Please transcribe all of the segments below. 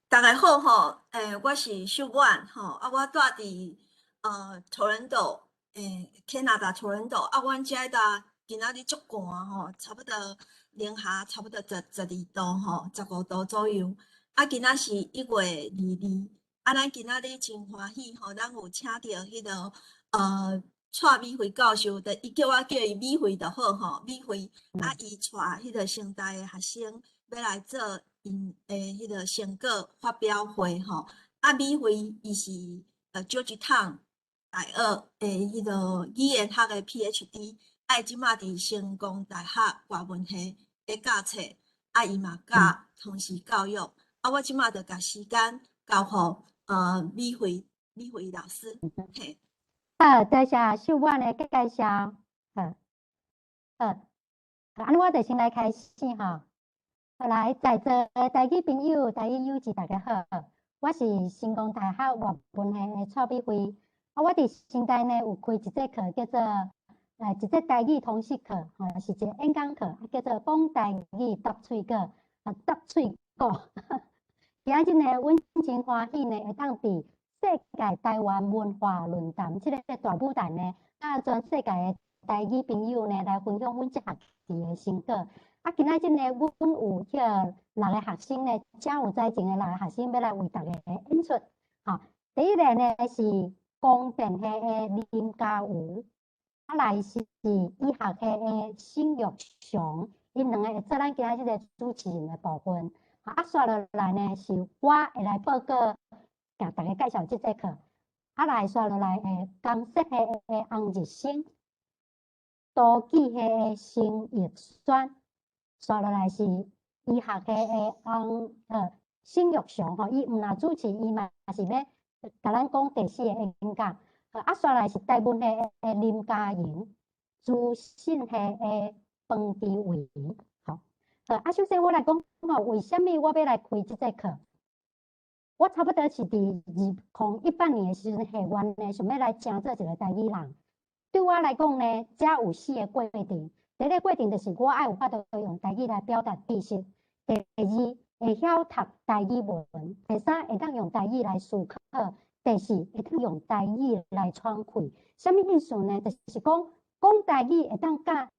逐家好吼，我是秀婉吼，啊，我住佇多倫多，加拿大多倫多，啊，阮遮搭今仔日足寒吼，差不多零下差不多12度吼，15度左右。啊，今仔是1月22，啊，咱今仔日真歡喜吼，咱有請著彼個蔡美惠教授，就伊叫我叫伊美惠就好吼，美惠，啊，伊帶彼個成大的學生欲來做𪜶的彼個成果發表會吼。啊，美惠伊是Georgetown 大學的彼個語言學的 PhD，啊，伊這馬佇成功大學外文系咧教冊，啊，伊嘛教通識教育。啊，我這馬就共時間交予美惠美惠老師。嘿。好，多謝秀婉的介紹。好，好，按呢我就先來開始吼。好來，在座的台語朋友、台語友誼，大家好，我是成功大學外文系的蔡美惠。啊，我佇成大呢有開一節課，叫做一節台語通識課，吼，是一個演講課，叫做講台語答喙鼓，啊，答喙鼓。今仔日呢，阮真歡喜呢，會當佇世界台灣文化論壇這个大舞台呢，佮全世界的台語朋友呢來分享阮這學期的成果。啊，今仔日呢，阮有彼个六个學生呢，誠有才情的六个學生欲來為大家演出。吼，第一个呢是光電系的林家瑜，啊來是醫學系的沈玉祥，𪜶兩个會做咱今仔日的主持人的部分。啊，紲落來呢是我會來報告，共大家介紹這節課。啊，來紲落來的工設系的洪日新，都計系的申玉萱，紲落來是醫學系的洪沈玉祥吼，伊毋若主持，伊嘛是欲共咱講第四个演講。啊，紲來是台文系的林嘉瑩，資訊系的彭志偉。好，啊，首先我來講吼，為啥物我欲來開這節課？我差不多是佇2018年的時陣，下願呢，想欲來成做一個台語人。對我來講呢，遮有四个過程。第一个過程就是我愛有法度用台語來表達知識。第二，會曉讀台語文。第三，會當用台語來思考。第四，會當用台語來喘氣。啥物意思呢？就是講講台語會當佮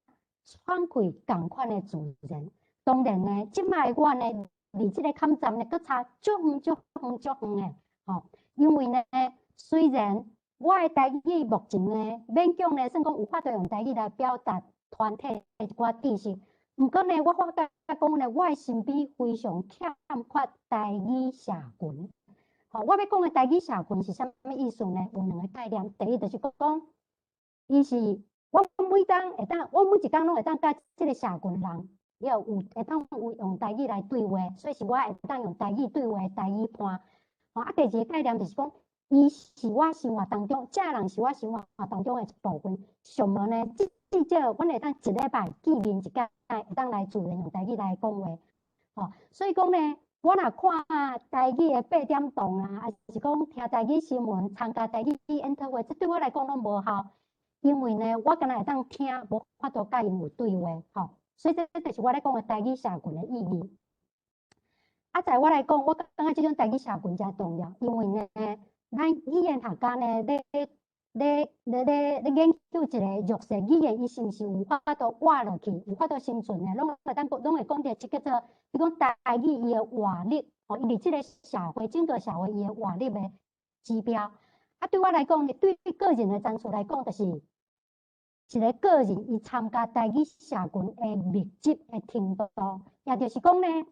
喘氣仝款的自然。當然呢，這擺我呢，離這个坎站呢，閣差足遠足遠足遠的吼。因為呢，雖然我的台語目前呢，勉強呢，算講有法度用台語來表達團體的一寡知識。毋過呢，我發覺講呢，我的身邊非常欠缺台語社群。吼，我欲講的台語社群是啥物意思呢？有兩个概念。第一就是講，伊是我每當會當，我每一工攏會當佮這个社群的人，了有會當有用台語來對話，所以是我會當用台語對話的台語伴。吼，啊，第二个概念就是講，伊是我生活當中，這人是我生活當中的一部分。上無呢，至少阮會當一禮拜見面一擺，會當來自然用台語來講話。吼，所以講呢，我若看台語的八點檔啊，抑是講聽台語新聞、參加台語研討會，這對我來講攏無效，因為呢，我干焦會當聽，無法度佮𪜶有對話。吼，所以這就是我咧講的台語社群的意義。啊，在我來講，我感覺這種台語社群誠重要，因為呢，咱語言學家呢，咧咧咧咧咧研究一个弱勢語言，伊是毋是有法度活落去，有法度生存的，攏會當攏會講著，這叫做比講台語伊的活力，吼，伊佇這个社會整個社會伊的活力的指標。啊，對我來講呢，對個人的層次來講，就是一个個人伊參加台語社群的密集的程度，也就是講呢，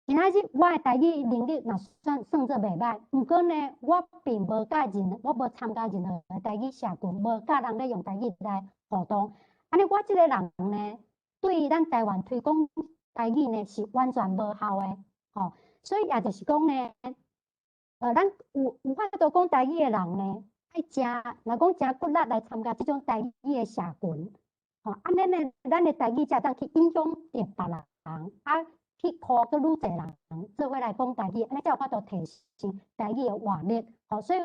今仔日我的台語能力若算算做袂䆀，毋過呢，我並無佮任，我無參加任何的台語社群，無佮人咧用台語來互動。按呢，我這个人呢，對咱台灣推廣台語呢是完全無效的，吼。所以也就是講呢，咱有法度講台語的人呢，愛誠，若講誠骨力來參加這種台語的社群，吼，按呢呢，咱的台語才當去影響著別人，啊，去鼓閣愈濟人做伙來講台語，按呢才有法度提升台語的活力，吼。所以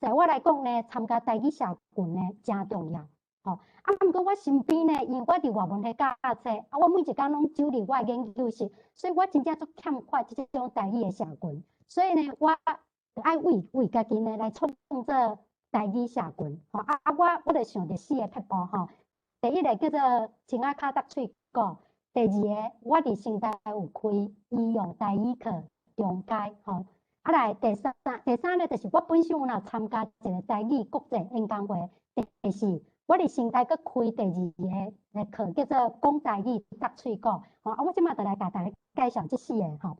在我來講呢，參加台語社群呢，誠重要，吼。啊，毋過我身邊呢，因為我佇外文系教冊，啊，我每一工攏走佇我的研究室，所以我真正足欠缺這種台語的社群。所以呢，我愛為為家己呢來創造台語社群，吼啊啊！我就想著四個撇步吼。第一个叫做青仔跤搭喙鼓，第二个我佇成大有開醫用台語課中階吼。啊來第三第三咧，就是我本身有若參加一個台語國際演講會。第四，我佇成大閣開第二个課叫做講台語搭喙鼓。吼啊！我這馬就來共大家介紹這四个吼。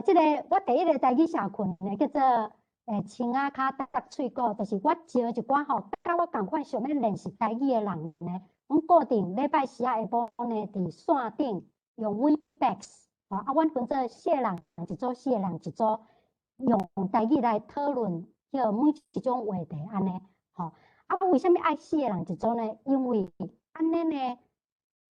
這个我第一个台語社群呢，叫做青仔跤搭喙鼓，就是我招一寡吼，佮我仝款想欲練習台語的人呢，阮固定禮拜四仔下晡呢，佇線頂用 Webex，吼啊，阮分做四个人一組，四个人一組，用台語來討論彼每一種話題按呢，吼啊，為啥物愛四個人一組呢？因為按呢呢，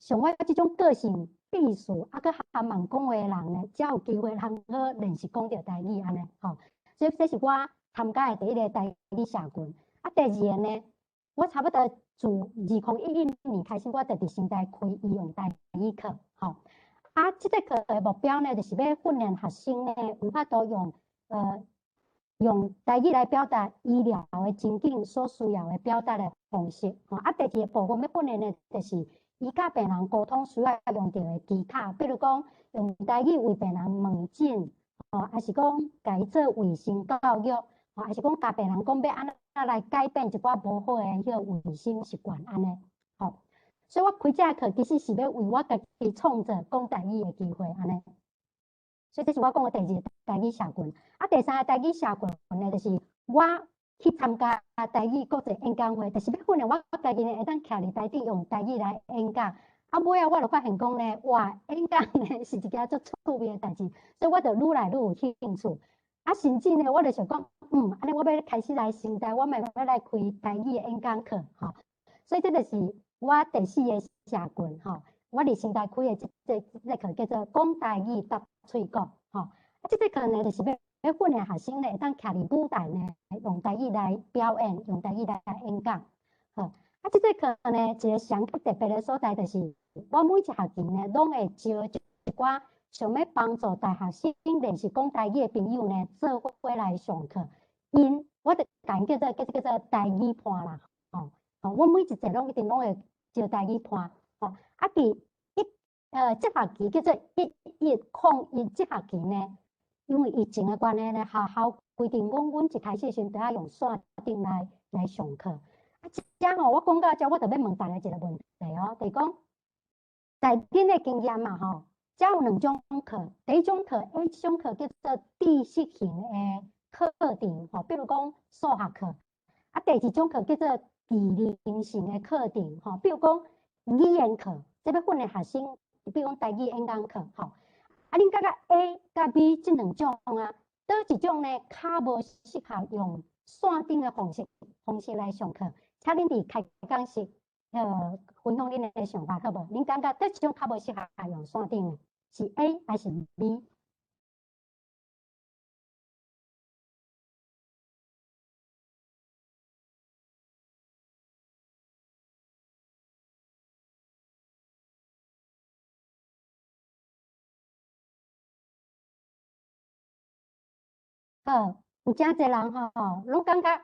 像我這種個性閉俗啊，閣含慢講話的人呢，才有機會通好練習講著台語按呢，吼。所以這是我參加的第一个台語社群。啊，第二个呢，我差不多自2011年開始，我就佇成大開醫用台語課，吼。啊，這個課的目標呢，就是欲訓練學生呢，有法度用台語來表達醫療的情境所需要的表達的方式。吼，啊，第二个部分欲訓練的，就是伊佮病人溝通需要用著的技巧，比如講用台語為病人問診。吼，抑是講共伊做衛生教育，吼，抑是講共病人講欲按怎來改變一寡無好的彼个衛生習慣按呢，吼。所以我開這个課其實是欲為我家己創造講台語的機會按呢。所以這是我講的第二个台語社群。啊，第三个台語社群呢，就是我去參加台語國際演講會，就是欲訓練我家己呢，會當徛佇台頂用台語來演講。啊，尾仔我就發現講呢，哇，演講呢是一件足趣味的代誌，所以我就愈來愈有興趣。啊，甚至呢，我就想講，按呢我欲開始來成大，我嘛欲來開台語的演講課，吼。所以這就是我第四个社群，吼。我佇成大開的這個課叫做講台語搭喙鼓，吼。啊，這個課呢，就是欲訓練學生呢，會當徛佇舞台呢，用台語來表演，用台語來演講，好。啊，這個課呢，一个上較特別的所在就是，我每一學期呢，攏會招一寡想欲幫助大學生練習講台語的朋友呢，做伙來上課。𪜶我就共𪜶叫做台語伴啦，吼，吼，我每一節攏一定攏會招台語伴，吼。啊，佇一這學期叫做1101這學期呢，因為疫情的關係呢，學校規定講，阮一開始時陣著愛用線頂來上課。啊，這吼，我講到這，我就欲問大家一个問題哦，就是講，在恁的經驗嘛吼，遮有兩種課，第一種課 A 種課叫做知識型的課程，吼，比如講數學課。啊，第二種課叫做技能型的課程，吼，比如講語言課，這欲訓練學生，比如講台語演講課，吼。啊，恁感覺 A 佮 B 這兩種啊，佗一種呢較無適合用線頂的方式來上課？請恁佇開講室，分享恁的想法好無？恁感覺佗一種較無適合用線頂的，是 A 還是 B？好，有誠濟人吼，攏感覺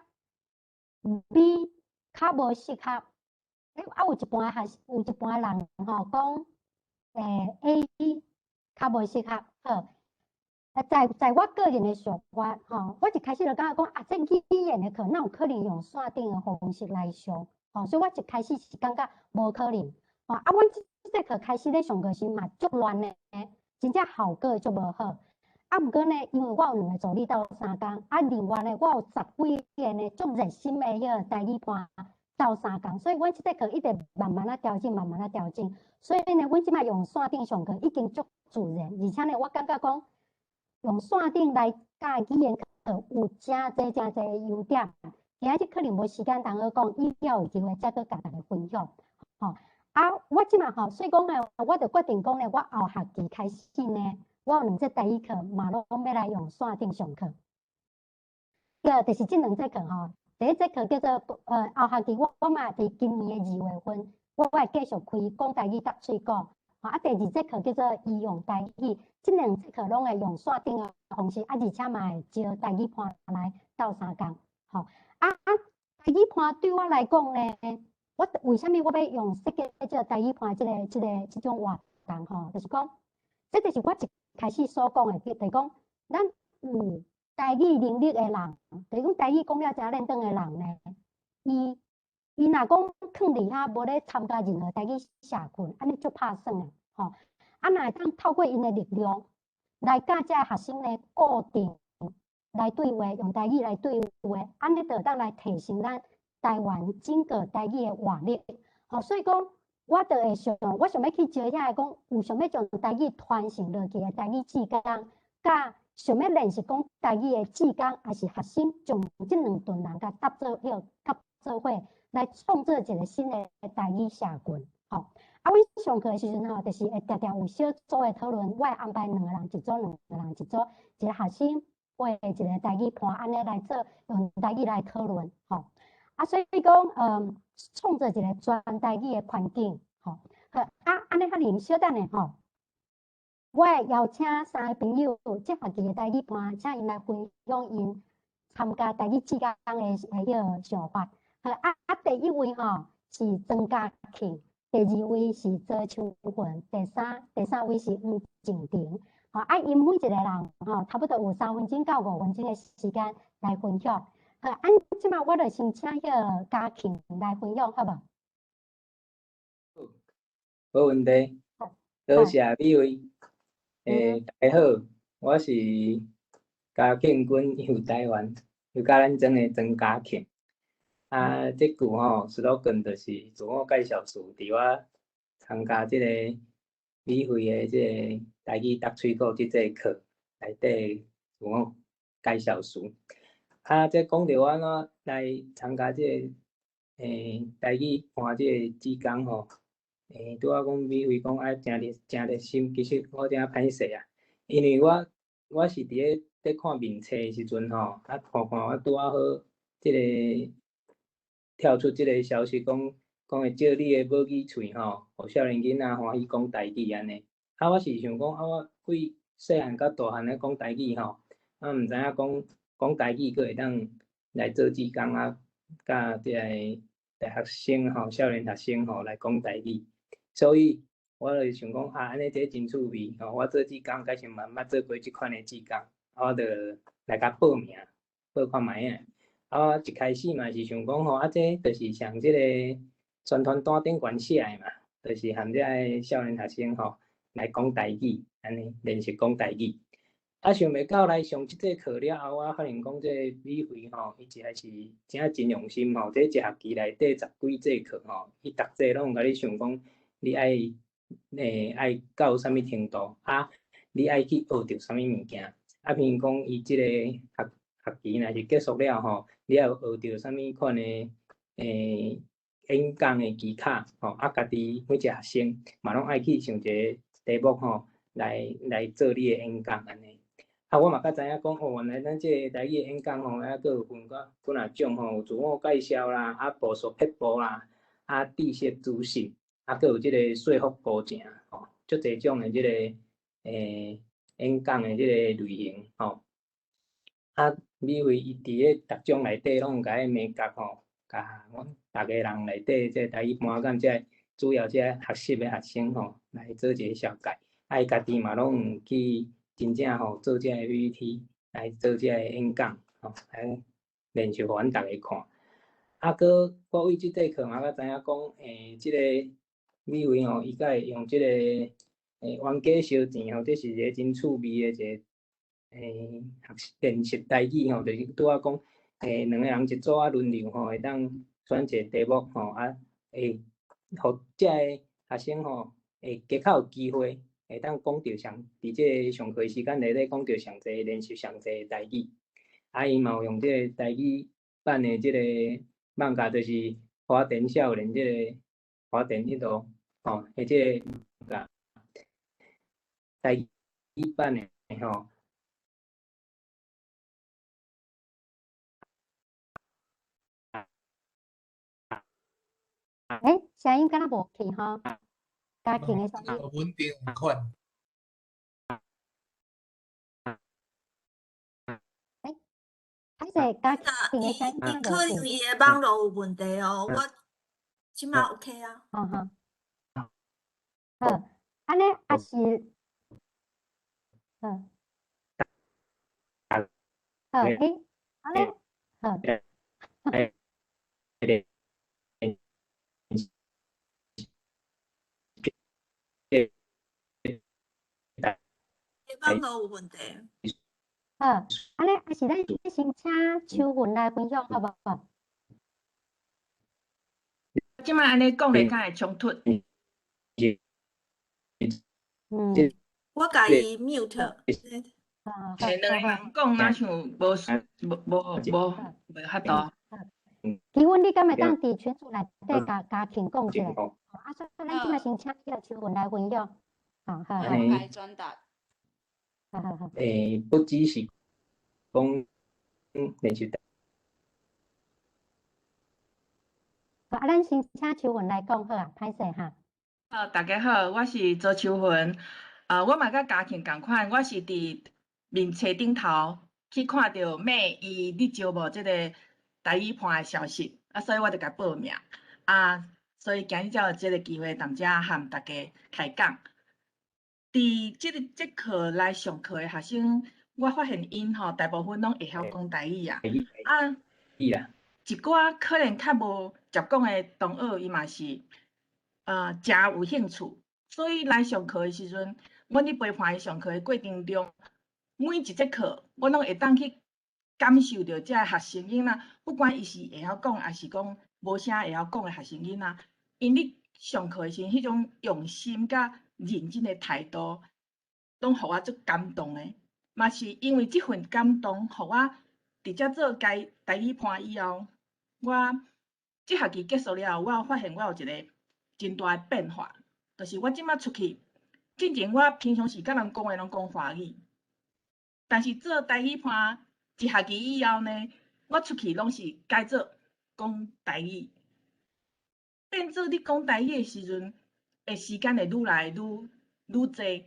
B 較無適合。欸，啊，有一半還是有一半人吼講，A 較無適合。好，啊，在我個人的想法吼，我一開始就感覺講啊，這語言的課哪有可能用線頂的方式來上？吼，所以我一開始是感覺無可能。吼，啊，阮這節課開始咧上課時嘛足亂的，真正效果足無好。啊，毋過呢，因為我有兩个助理鬥相共，啊，另外呢，我有十幾个呢足熱心的彼个台語伴鬥相共，所以阮這節課一直慢慢仔調整，慢慢仔調整。所以呢，阮這擺用線頂上課已經足自然，而且呢，我感覺講用線頂來教語言課有誠濟誠濟優點。今仔日可能無時間通好講，以後有機會再閣共大家分享。吼，啊，我這擺吼，所以講呢，我就決定講呢，我後學期開始呢，我有兩節台語課嘛，攏欲來用線頂上課。對，就是這兩節課吼。第一節課叫做後學期我嘛佇今年的2月份，我會繼續開講台語搭喙鼓。吼，啊，第二節課叫做醫用台語，這兩節課攏會用線頂的方式，啊，而且嘛會招台語伴來鬥相共，吼，啊啊，台語伴對我來講呢，我為啥物我欲用設計這個台語伴這種活動吼？就是講，這就是我一開始所講的，就是講，咱有台語能力的人，就是講台語講了誠輪轉的人呢，伊若講囥佇遐無咧參加任何台語社群，按呢足拍算的吼。啊，若會當透過𪜶的力量來佮這學生呢固定來對話，用台語來對話，按呢就會當來提升咱台灣整個台語的活力。吼，所以講，我就會想，我想欲去招遐個講有想欲將台語傳承落去的台語志工，佮想欲練習講台語的志工，抑是學生，將這兩群人共搭做彼合做伙，來創造一個新的台語社群，吼。啊，阮上課的時陣吼，就是會定定有小組的討論，我會安排兩個人一組，兩個人一組，一個學生陪一個台語伴，按呢來做用台語來討論，吼。啊，所以講，創造一個全台語的環境，吼。好，啊，按呢較啉小等下吼，我會邀請三个朋友，這學期的台語伴，請𪜶來分享𪜶參加台語志工的彼個想法。好，啊啊，第一位吼是曾嘉慶，第二位是周秋雲，第三位是黃靜婷。吼，啊，𪜶每一個人吼，差不多有3分鐘到5分鐘的時間來分享。好，按這擺我就先請彼個嘉慶來分享，好無？好，無問題。多謝美惠。大家好，我是嘉慶君遊台灣，又佮咱庄的曾嘉慶。啊，這句吼，slogan 就是自我介紹詞，佇我參加這個美惠的這個台語逐喙鼓這節課內底自我介紹詞。啊，這講著我按怎來參加這個台語伴這個志工吼，拄仔講美惠講愛誠熱誠熱心，其實我誠歹勢啊，因為我是佇咧咧看面冊的時陣吼，啊看看我拄仔好這個跳出這個消息，講講會借你的母語喙吼，予少年囡仔歡喜講台語按呢。啊，我是想講，啊，我對細漢到大漢咧講台語吼，啊，毋知影講講台語閣會當來做志工啊，佮這个大學生吼、少年學生吼來講台語，所以我就想講啊，按呢這真趣味吼，我做志工敢是嘛毋捌做過這款的志工，啊，我就來共報名，報看覓仔。啊，我一開始嘛是想講吼，啊，這就是像這個宣傳單頂懸寫的嘛，就是含這个少年學生吼來講台語，按呢練習講台語。啊，想袂到來上這節課了後，我發現講這个美惠吼，伊實在是真真用心吼。這一學期內底十幾節課吼，伊逐節攏有共你想講，你愛愛到啥物程度，啊，你愛去學著啥物物件。啊，譬如講，伊這個學學期若是結束了吼，你愛學著啥物款的演講的技巧吼，啊，家己每一個學生嘛攏愛去想一個題目吼，來做你的演講按呢。啊，我嘛才知影講，哦，原來咱這个台語的演講吼，猶閣有分幾若種吼，有自我介紹啦，啊，步數撇步啦，啊，知識資訊，啊，閣有這个說服過程吼，足濟種的這个演講的這个類型吼。啊，美惠伊佇咧逐種內底攏有共伊眉角吼，共阮逐个人內底這个台語伴佮這个主要這个學習的學生吼，來做一个紹介。啊，伊家己嘛攏有去真正吼做這個 PPT 來做這个演講吼，來練習予阮逐个看。啊，閣我為這節課嘛，才知影講，這个美惠吼，伊閣會用這个冤家相錢吼，這是一个真趣味的一个學習練習台語吼，就是拄仔講，兩個人一組啊輪流吼，會當選一個題目吼，啊，會予這个學生吼，會加較有機會會當講著上，佇這个上課時間內底講著上濟練習上濟台語。啊，伊嘛有用這个台語版的這個網站，就是花田少年這个花田彼路吼，的這个網站台語版的吼。欸，聲音敢若無去吼？嘉慶的聲音。無穩定仝款。欸，歹勢，嘉慶的聲音伊可能伊的網路有問題哦，我這馬 OK 啊。好好。好，按呢抑是，好。好，欸，按呢，好。欸，欸，網路有問題。好，按呢抑是咱先請秋雲來分享，好無？這擺按呢講咧，敢會衝突？我共伊 mute。欸，兩個人講，若像無無無無無法度。其實你敢會當佇群組內底共嘉慶講一下？啊，所以咱這擺先請彼個秋雲來分享。好好好。轉達。好好好。欸，不只是講練習。啊，咱先請秋雲來講好啊，歹勢哈。好，大家好，我是周秋雲。啊，我嘛佮嘉慶仝款，我是佇面冊頂頭去看著妹伊咧招募這個台語伴的消息，啊，所以我就共報名。啊，所以今日才有這個機會踮遮和大家開講。佇這個節課來上課的學生，我發現𪜶吼大部分攏會曉講台語啊。啊，一寡可能較無捷講的同學，伊嘛是誠有興趣，所以來上課的時陣，阮咧陪伴伊上課的過程中，每一節課，我攏會當去感受著這个學生囡仔，不管伊是會曉講，抑是講無啥會曉講的學生囡仔，𪜶咧上課的時陣，彼種用心佮認真的態度，攏予我足感動的。嘛是因為這份感動，予我佇遮做台語伴以後，我這學期結束了後，我有發現我有一個真大的變化，就是我這馬出去，進前我平常時佮人講話攏講華語，但是做台語伴一學期以後呢，我出去攏是改做講台語。變做你講台語的時陣，的時間會愈來愈愈濟。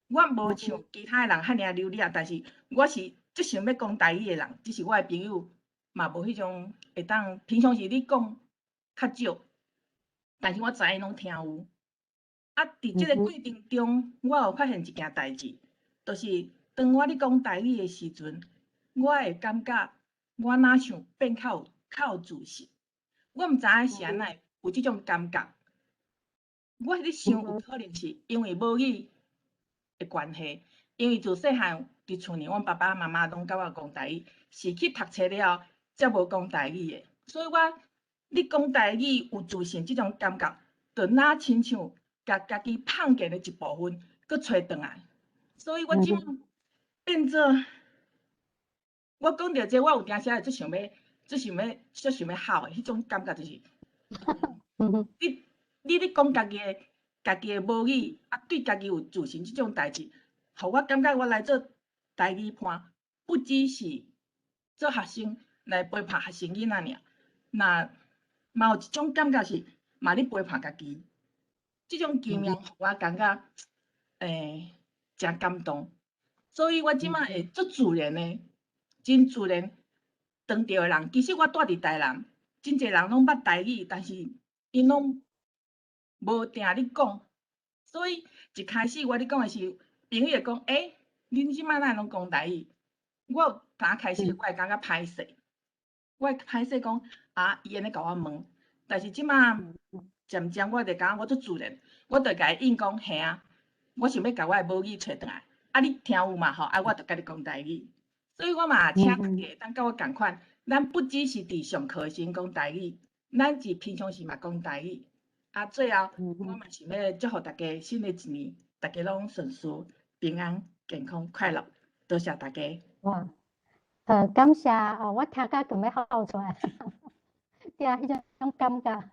我無像其他的人遐爾流利，但是我是足想欲講台語的人，只是我的朋友嘛無彼種會當。平常時你講較少，但是我知𪜶攏聽有。啊，佇這個過程中，我有發現一件代誌，就是當我咧講台語的時陣，我會感覺我若像變較有自信。我毋知影是按怎會有這種感覺。我咧想有可能是因為母語的關係，因為自細漢佇厝裡，阮爸爸媽媽攏佮我講台語，是去讀冊了後才無講台語的。所以我咧講台語有自信這種感覺，就若親像共家己放電的一部分，閣揣轉來。所以我這馬變做，我講著這，我有當時會足想欲、足想欲、足想欲哭的彼種感覺，就是，你咧講家己的母語，啊，對家己有自信這種代誌，予我感覺我來做台語伴，不只是做學生來陪伴學生囡仔爾，若嘛有一種感覺是，嘛咧陪伴家己。這種經驗予我感覺，誠感動。所以我這馬會足自然的，真自然，當著的人，其實我蹛佇台南，真濟人攏捌台語，但是𪜶攏無定咧講。所以一開始我咧講的時，朋友會講：欸，恁這馬哪會攏講台語？我有當開始我會感覺歹勢，我會歹勢講啊，伊按呢共我問。但是這馬漸漸我就感覺我足自然，我就共伊應講嘿啊，我想欲共我的母語揣轉來。啊，你聽有嘛吼？啊，我就共你講台語。所以我嘛請大家會當佮我仝款，咱不只是佇上課時陣講台語，咱佇平常時嘛講台語。啊，最後我嘛想欲祝福大家新的一年，大家攏順遂、平安、健康、快樂。多謝大家。哇，好，感謝哦，我聽甲想欲哭出來，對啊，彼種感覺。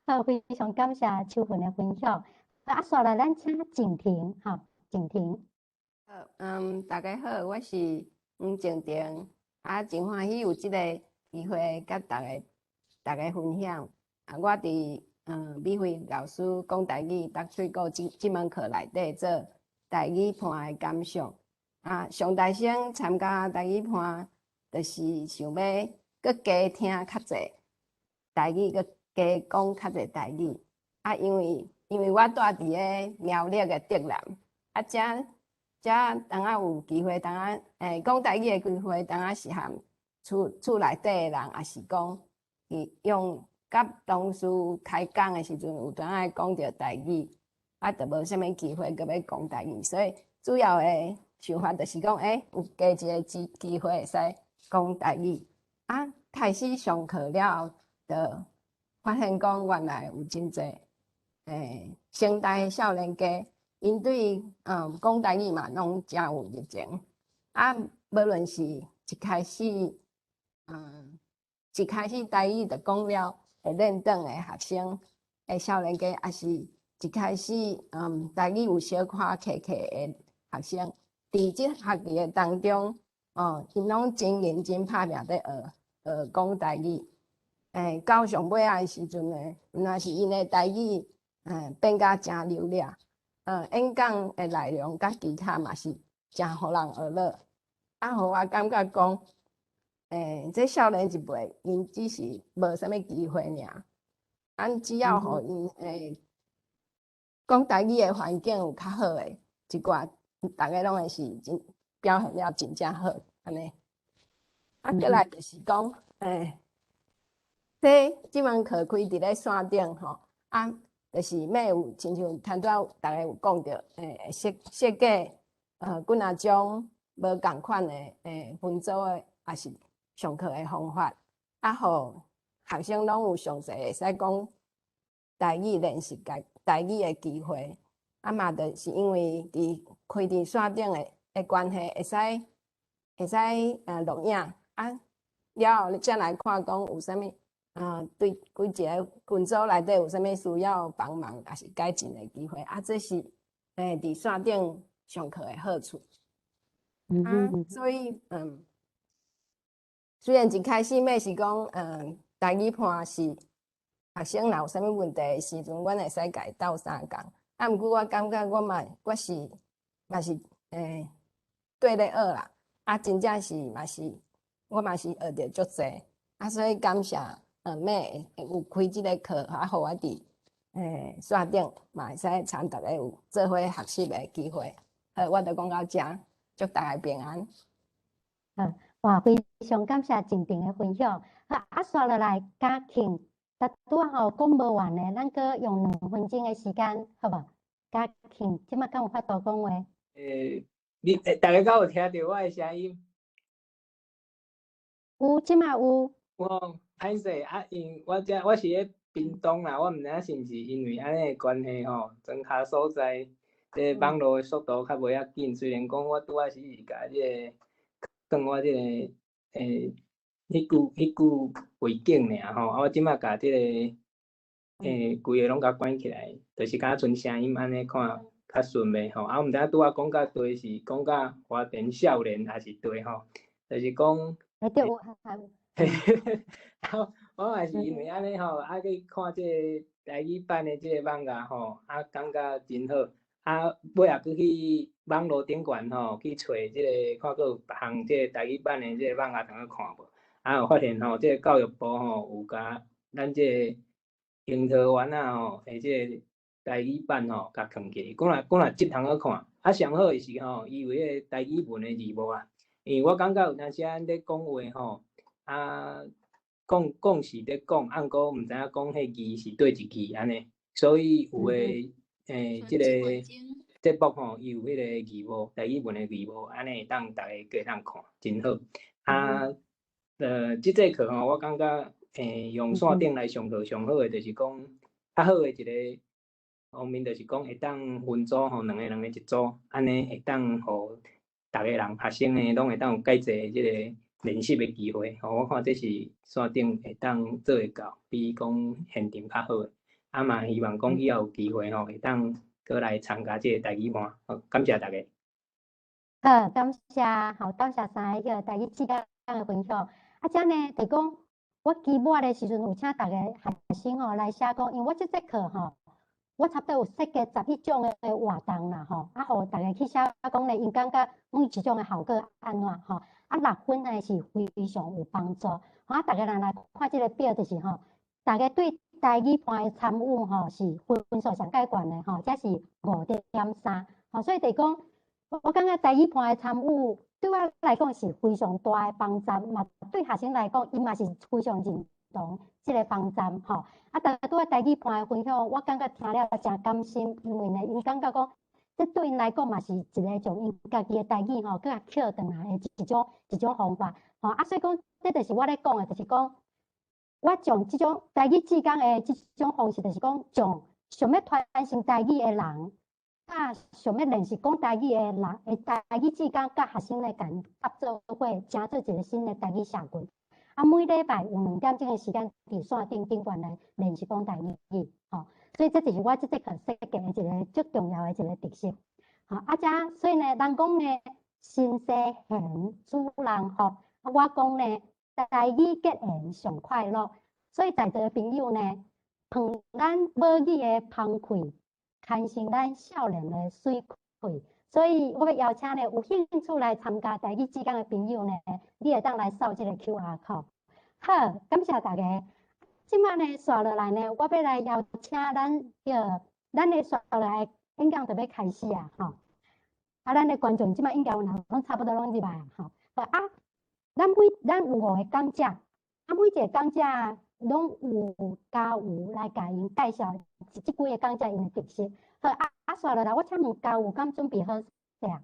好，非常感謝秋雲的分享。啊，紲來咱請靜婷，吼，靜婷。好，大家好，我是黃靜婷，啊，真歡喜有這個機會佮大家分享。啊，我佇美惠老師講台語逐喙鼓這這門課內底做台語伴的感想。啊，上大聲參加台語伴，就是想欲閣加聽較濟台語，閣加講較濟台語。啊，因為我蹛佇咧苗栗的竹南，啊，遮遮當仔有機會，當仔講台語的機會，當仔是和厝內底的人，抑是講伊用佮同事開講的時陣，有當仔會講著台語，啊，就無啥物機會閣欲講台語，所以主要的想法就是講，有加一个機會會使講台語。啊，開始上課了後，就發現講原來有真濟成大的少年家，𪜶對講台語嘛攏誠有熱情。啊，無論是一開始台語就講了會輪轉的學生的少年家，抑是一開始台語有小可卡卡的學生，佇這學期的當中，哦，𪜶攏真認真拍拚咧學學講台語。到上尾仔的時陣呢，若是𪜶的台語變甲誠流利，演講的內容佮其他嘛是誠予人學樂。啊，予我感覺講，這少年一輩，𪜶只是無啥物機會爾。咱只要予𪜶講台語的環境有較好的一寡，逐个攏會是真表現了真正好，按呢。啊，閣來就是講，這門課開佇咧線頂吼，啊，就是咩有親像頭拄仔逐家有講著，設計幾若種無仝款的分組的，抑是上課的方法，啊，予學生攏有上濟會使講台語練習台台語的機會。啊嘛，就是因為佇開佇線頂的關係，會使錄影，啊，了後才來看講有啥物啊，對規一个群組內底有啥物需要幫忙，抑是改進的機會，啊，這是佇線頂上課的好處。啊，所以雖然一開始咩是講，台語伴是學生若有啥物問題的時陣，阮會使共伊鬥相共。啊，毋過我感覺我嘛，我是嘛是綴咧學啦。啊，真正是嘛是，我嘛是學著足濟。啊，所以感謝咩有開這个課，啊，予我佇線頂嘛會使參逐家有做伙學習的機會。好，我就講到遮，祝大家平安。好，哇，非常感謝靜婷的分享。好，啊，紲落來嘉慶，但拄仔好講無完呢，咱閣用2分鐘的時間，好無？嘉慶，這擺敢有法度講話？你逐家敢有聽著我的聲音？有，這擺有。有，歹勢啊，因我遮我是咧屏東啦，我毋知影是毋是因為按呢的關係吼，莊跤所在，這個網路的速度較袂遐緊。雖然講我拄仔是共這个放我這个彼句背景爾吼，啊，我這擺共這个規个攏共關起來，就是敢若賰聲音按呢看較順袂吼。啊，我毋知影拄仔講到佗是講到花田少年抑是佗吼，就是講。欸，對，有。啊，我嘛是因為按呢吼，啊去看這个台語版的這个網頁吼，啊感覺真好。啊，尾仔閣去網路頂懸吼，去揣這个看閣有別項這个台語版的這个網頁通去看無？啊，有發現吼，這个教育部吼有共咱這个櫻桃園仔吼的這个台語版吼，共囥起來，講若這通好看。啊，上好的是吼，伊有彼個台語文的字幕啊。因為我感覺有當時仔咧講話吼，啊，講講是咧講，啊，毋過毋知影講彼字是佗一字按呢，所以有的這个節目吼，伊有彼个字幕，台語文的字幕，按呢會當逐家閣會當看，真好。啊，這節課吼，我感覺用線頂來上課上好的，就是講較好的一个方面，就是講會當分組吼，兩个兩个一組，按呢會當予逐个人學生呢，攏會當有較濟這个練習的機會。吼，我看這是線頂會當做會到，比講現場較好的。啊嘛，希望講以後有機會吼，會當閣來參加這个台語班。好，感謝大家。好，感謝，好，感謝三个台語志工的分享。啊，這呢，就講我我期末的時陣有請逐个學生吼來寫講，因為我這節課吼，我差不多有設計11種的活動啦吼，啊，予逐家去寫講咧，𪜶感覺每一種的效果按怎吼，啊，6分呢是非常有幫助。啊，逐家人來看這个表，就是吼，逐家對台語伴的參與吼是分數上蓋懸的吼，這是5.3，吼，所以就是講，我感覺台語伴的參與對我來講是非常大的幫助，嘛對學生來講，伊嘛是非常認同這个方針吼。啊，但拄仔台語伴的分享，我感覺聽了誠甘心，因為呢，𪜶感覺講，這對𪜶來講嘛是一个將𪜶家己的台語吼，閣較抾轉來的一種方法。吼，啊，所以講，這就是我咧講的，就是講，我將這種台語志工的這種方式，就是講，將想欲傳承台語的人，佮想欲練習講台語的人，的台語志工佮學生來共合做伙，成做一个新的台語社群。啊，每禮拜有2點鐘的時間，佇線頂頂懸來練習講台語，吼。所以這就是我這節課設計的一个足重要的一个特色。吼，啊，遮所以呢，人講呢，新世賢主人福，啊，我講呢，台語結緣上快樂。所以在座的朋友呢，捧咱母語的芳氣，牽成咱少年的媠氣。所以我欲邀請呢，有興趣來參加台語志工的朋友呢，你會當來掃這个 QR code。好，感謝大家。這擺呢，紲落來呢，我欲來邀請咱叫咱的紲落來演講就欲開始啊，吼。啊，咱的觀眾這擺應該有人攏差不多攏入來啊，吼。啊，咱有五个講者，啊，每一个講者攏有加有來共𪜶介紹這幾个講者𪜶的特色。好，啊啊，紲落來，我請問嘉有敢準備好勢啊？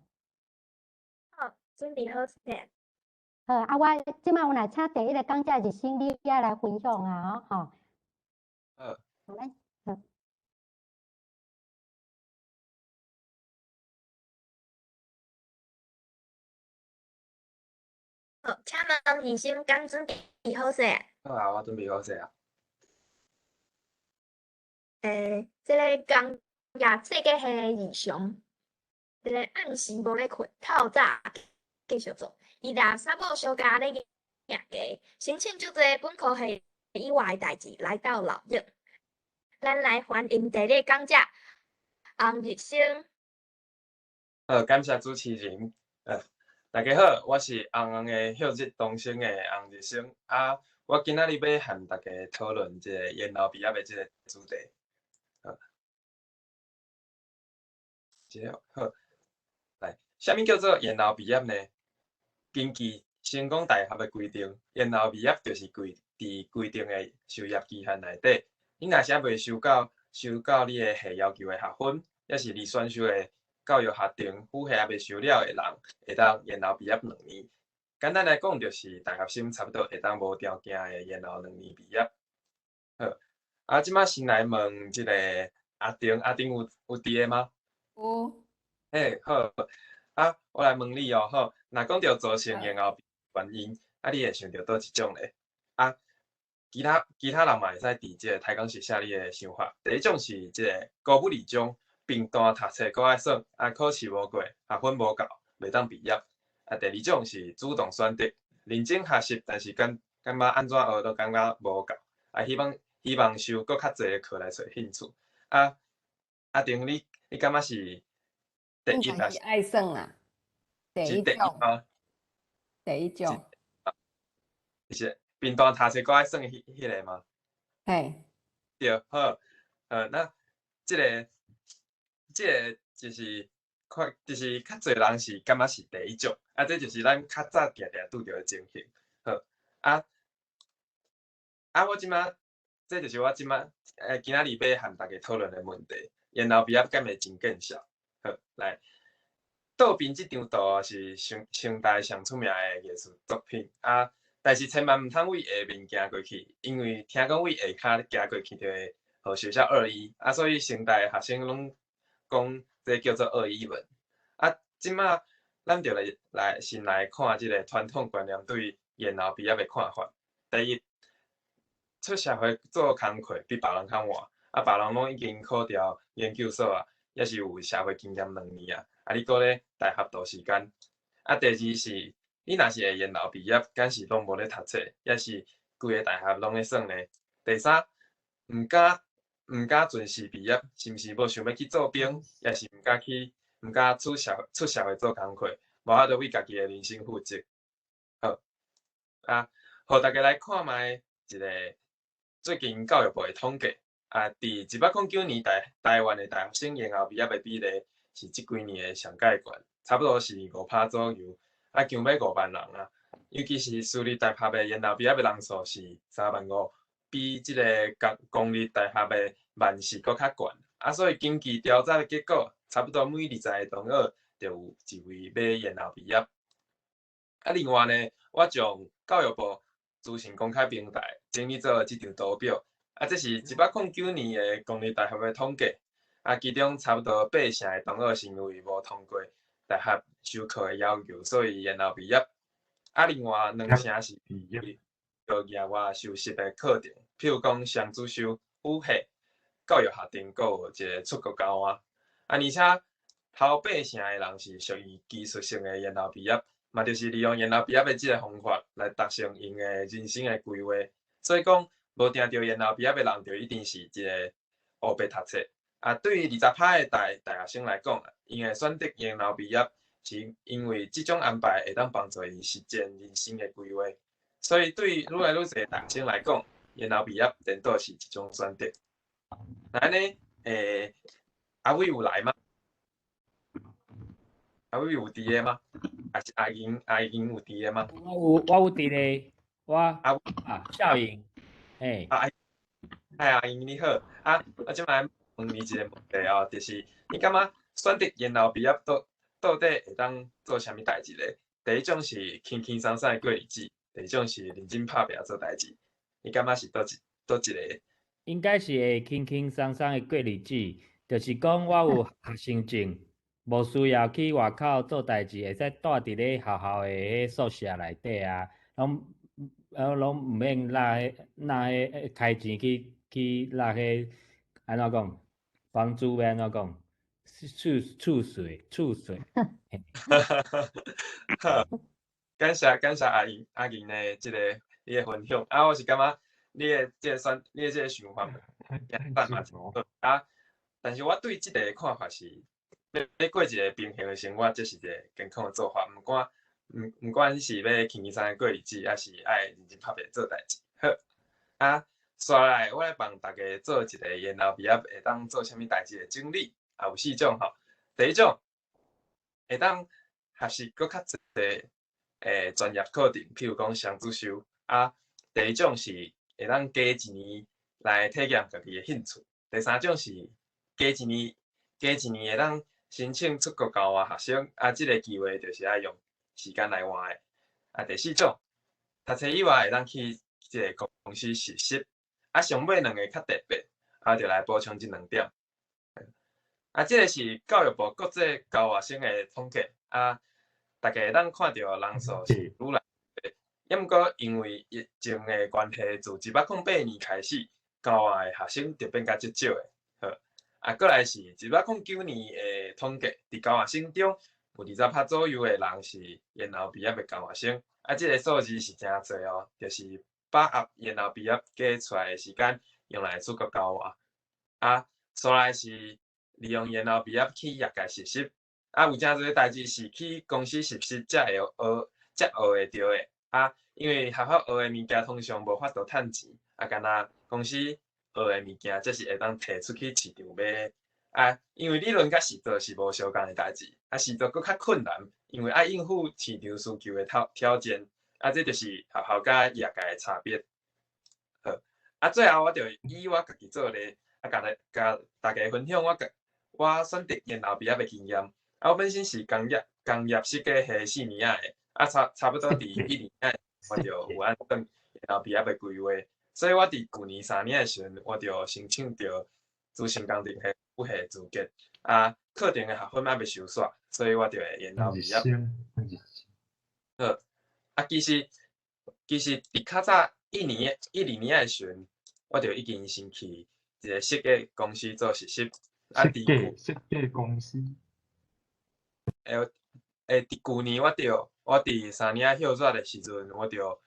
好，準備好勢。好，啊，我這擺阮來請第一个講者日新，你也來分享啊，吼。好。好，來，好。好，請問日新敢準備好勢？好啊，我準備好勢啊。欸，這个工業設計系日常，這个暗時無咧睏，透早繼續做。伊掠查某相加咧行街，申請足濟本科系以外的代誌來鬥鬧熱。咱來歡迎第二個講者洪日升。好，感謝主持人。大家好，我是紅紅的旭日東升的洪日升。啊，我今仔日欲和大家討論這个延後畢業的這个主題。好，這个好，來，啥物叫做延後畢業呢？根據成功大學的規定，延後畢業就是規佇規定的修業期限內底，你若是猶未修到你的系要求的學分，抑是你選修的教育學程輔系猶未修了的人，會當延後畢業2年。簡單來講，就是大學生差不多會當無條件的延後兩年畢業。好，啊，這擺先來問這个阿丁，阿丁有佇咧嗎？有。嘿，好。啊，我來問你哦，好，若講著造成延後原因，啊，你會想著佗一種咧？啊，其他人嘛會使佇這个台講室寫你的想法。第一種是這个高不二中平淡讀冊閣愛耍，啊，考試無過，學分無夠，袂當畢業。啊，第二種是主動選擇，認真學習，但是感覺按怎學都感覺無夠，啊，希望修閣較濟的課來揣興趣。啊，阿丁，你感覺是？第一應該是愛耍啦，第是第一一種嗎？第一種。是平淡讀冊閣愛耍的彼个嗎？嘿。對，好，那這个就是看，就是較濟人是感覺是第一種，啊，這就是咱較早定定拄著的情形。好，啊，啊，我這擺，這就是我這擺，今仔日欲和大家討論的問題，延後畢業敢會真見效？好，來，倒邊這張圖是上大上出名的藝術作品啊，但是千萬毋通對下面行過去，因為聽講對下跤行過去就會予學校惡意啊，所以成大的學生攏講這叫做惡意門。啊，這擺咱就來先來看這个傳統觀念對延後畢業的看法。第一，出社會做工課比別人較晚，啊，別人攏已經考著研究所啊。抑是有社會經驗2年啊，啊，你閣咧大學度時間。啊，第二是，你若是會延後畢業，敢是攏無咧讀冊，抑是規規个大學攏咧耍呢？第三，毋敢準時畢業，是毋是無想欲去做兵，抑是毋敢出社會做工課，無法度為家己的人生負責。好，啊，予大家來看覓一個最近教育部的統計，啊，佇109年台灣的大學生延後畢業的比例是這幾年的上蓋懸，差不多是5%左右，啊，將欲5萬人啊。尤其是私立大學的延後畢業的人數是3萬5，比這个公立大學的萬四閣較懸。啊，所以根據調查的結果，差不多每20個同學就有一位欲延後畢業。啊，另外呢，我將教育部資訊公開平台整理做這張圖表，啊，這是109年的公立大學的統計，啊，其中差不多八成的同學是因為無通過大學修課的要求，所以延後畢業。啊，另外兩成是做額外修習的課程，譬如講雙主修、語系、教育學程，閣有一個出國交換。啊，而且頭八成的人是屬於技術性的延後畢業，嘛就是利用延後畢業的這个方法來達成𪜶的人生的規劃。所以講，無定著延後畢業的人，就一定是一个烏白讀冊。啊，對於20%的大學生來講，𪜶會選擇延後畢業，是因為這種安排會當幫助𪜶實踐人生的規劃。所以對愈來愈濟大學生來講，延後畢業顛倒是一種選擇。那按呢，阿偉有來嗎？阿偉有佇咧嗎？還是阿英？阿英有佇咧嗎？我有，我有佇咧。我啊啊，少英，嘿。啊，嗨，阿英你好。啊，我這擺問你一个問題哦，就是你感覺選擇延後畢業到底會當做啥物代誌咧？第一種是輕輕鬆鬆的過日子，第二種是認真拍拚做代誌。你感覺是佗一个？應該是會輕輕鬆鬆的過日子，就是講我有學生證，無需要去外口做代誌，會使蹛佇咧學校的彼宿舍內底啊，攏毋免納彼納彼開錢去納彼按怎講？房租欲按怎講？厝稅厝稅。好，感謝感謝阿英阿英的這个你的分享。啊，我是感覺你的這个想法，嘛啊，但是我對這个看法是，欲過一个平衡的生活，這是一个健康的做法。毋管是欲輕輕鬆鬆過日子，抑是愛認真拍拚做代誌。好，啊，紲來我來幫大家做一个延後畢業會當做啥物代誌的整理。啊，有四種吼。第一種，會當學習閣較濟專業課程，譬如講雙主修。啊，第二種是會當加一年來體驗家己的興趣。第三種是加一年會當申請出國交換學生。啊，這个機會就是愛用時間來換的。啊，第四種，讀冊以外會當去這个公司實習。啊，上尾兩个較特別，啊，就來補充這兩點。啊，這个是教育部國際交換生的統計，啊，大家會當看著人數是愈來愈濟，抑毋過因為疫情的關係，自108年開始，交換的學生就變甲足少的。好，啊，過來是109年的統計，佇交換生中有20%左右的人是延後畢業的交換生，啊，這个數字是誠濟哦，就是把握延後畢業加出來的時間用來出國交換。啊，紲來是利用延後畢業去業界實習，啊，有誠濟代誌是去公司實習才會學，才學會著的。啊，因為學校學的物件通常無法度趁錢，啊，干焦公司學的物件才是會當提出去市場賣。啊，因為理論佮實做是無相仝的代誌，啊，實做閣較困難，因為愛應付市場需求的挑戰，啊，這就是學校佮業界的差別。好，啊，最後我就以我家己做例，啊，共大家分享我選擇延後畢業的經驗。啊，我本身是工業設計系四年仔的，啊，差不多佇一年仔，我就有按算延後畢業的規劃，所以我佇舊年三年的時陣，我就申請著資訊工程系輔系資格，啊，課程的學分還未修煞，所以我就會延後畢業。好，啊，其實佇較早一二年的時陣，我就已經先去一个設計公司做實習。啊，設計公司。欸，佇舊年我佇三年仔歇煞的時陣，我就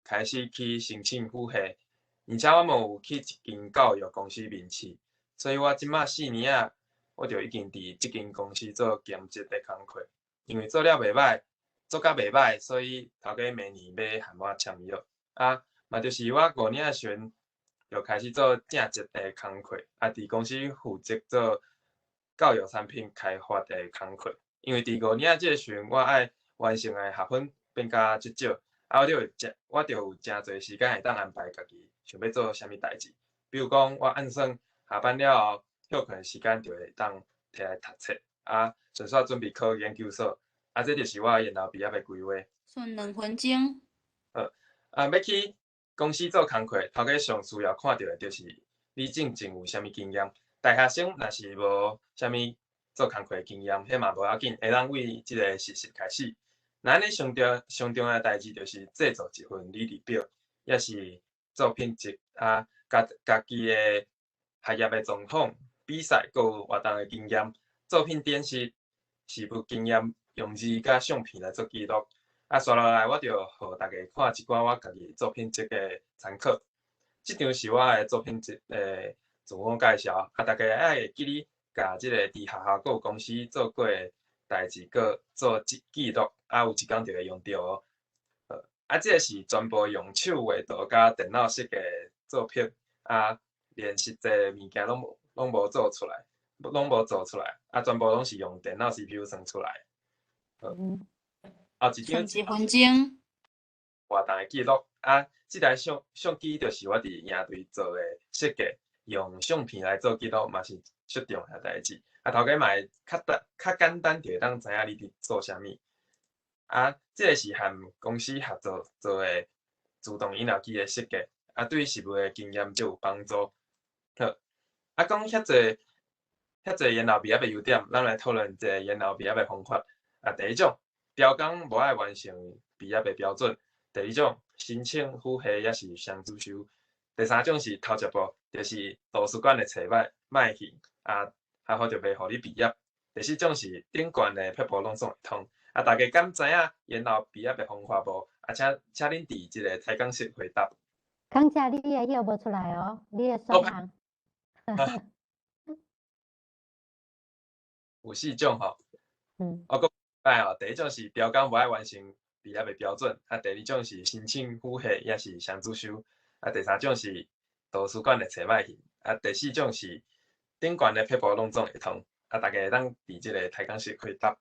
開始去申請輔系，而且我嘛有去一間教育公司面試，所以我這馬4年仔，我就已經佇這間公司做兼職的工課。因為做了袂䆀，做甲袂䆀，所以頭家明年欲和我簽約。啊，嘛就是我5年仔時陣就開始做正職的工課，啊，佇公司負責做教育產品開發的工課。因為佇5年仔這個時陣，我愛完成的學分變較足少，啊，我就有誠濟時間會當安排家己想欲做啥物代誌。比如講，我按算下班了後歇睏時間就會當提來讀冊，啊，順紲準備考研究所，啊，這就是我延後畢業的規劃。剩2分鐘。好，啊，欲去公司做工課，頭家上需要看著的就是你進前有啥物經驗。大學生若是無啥物做工課的經驗，彼嘛無要緊，會當為這個實習開始。那按呢上重要的代誌就是製作一份履歷表，抑是作品集，啊，家家己的學業的狀況、比賽閣有活動的經驗、作品展示、實務經驗，用字佮相片來做記錄。啊，紲落來我就予大家看一寡我家己作品集的參考。這張是我的作品集的自我介紹，啊，大家愛會記得共這個佇學校閣有公司做過的代誌，閣做記記錄，啊，有一工就會用著哦。啊，這個是全部用手畫圖佮電腦設計的作品，啊，連實際物件攏無做出來，攏無做出來，啊，全部攏是用電腦 CPU 算出來。好，後一張剩1分鐘。活動的記錄，啊，這台相機就是我佇營隊做的設計，用相片來做記錄嘛是足重要的代誌。啊，頭家嘛會較單較簡單，就會當知影你佇做啥物。啊，這個是和公司合作做的自動飲料機的設計，啊，對實務的經驗就有幫助。好，啊，講遐濟遐濟延後畢業的優點，咱來討論一下延後畢業的方法。啊，第一種，調工無愛完成畢業的標準；第二種，申請輔系抑是雙主修；第三種是頭一步，就是圖書館的冊䆀莫去，啊，學校就袂予你畢業；第四種是頂懸的撇步攏總會通。啊，大家敢知影延後畢業的方法無？啊，請恁佇這個台講室回答。剛才你的彼個無出來哦，你的選項。有四種吼。我閣擺吼，第一種是調工無愛完成畢業的標準，啊，第二種是申請輔系抑是雙主修，啊，第三種是圖書館的冊䆀去，啊，第四種是頂懸的撇步攏總會通，啊，大家會當佇這個台講室回答。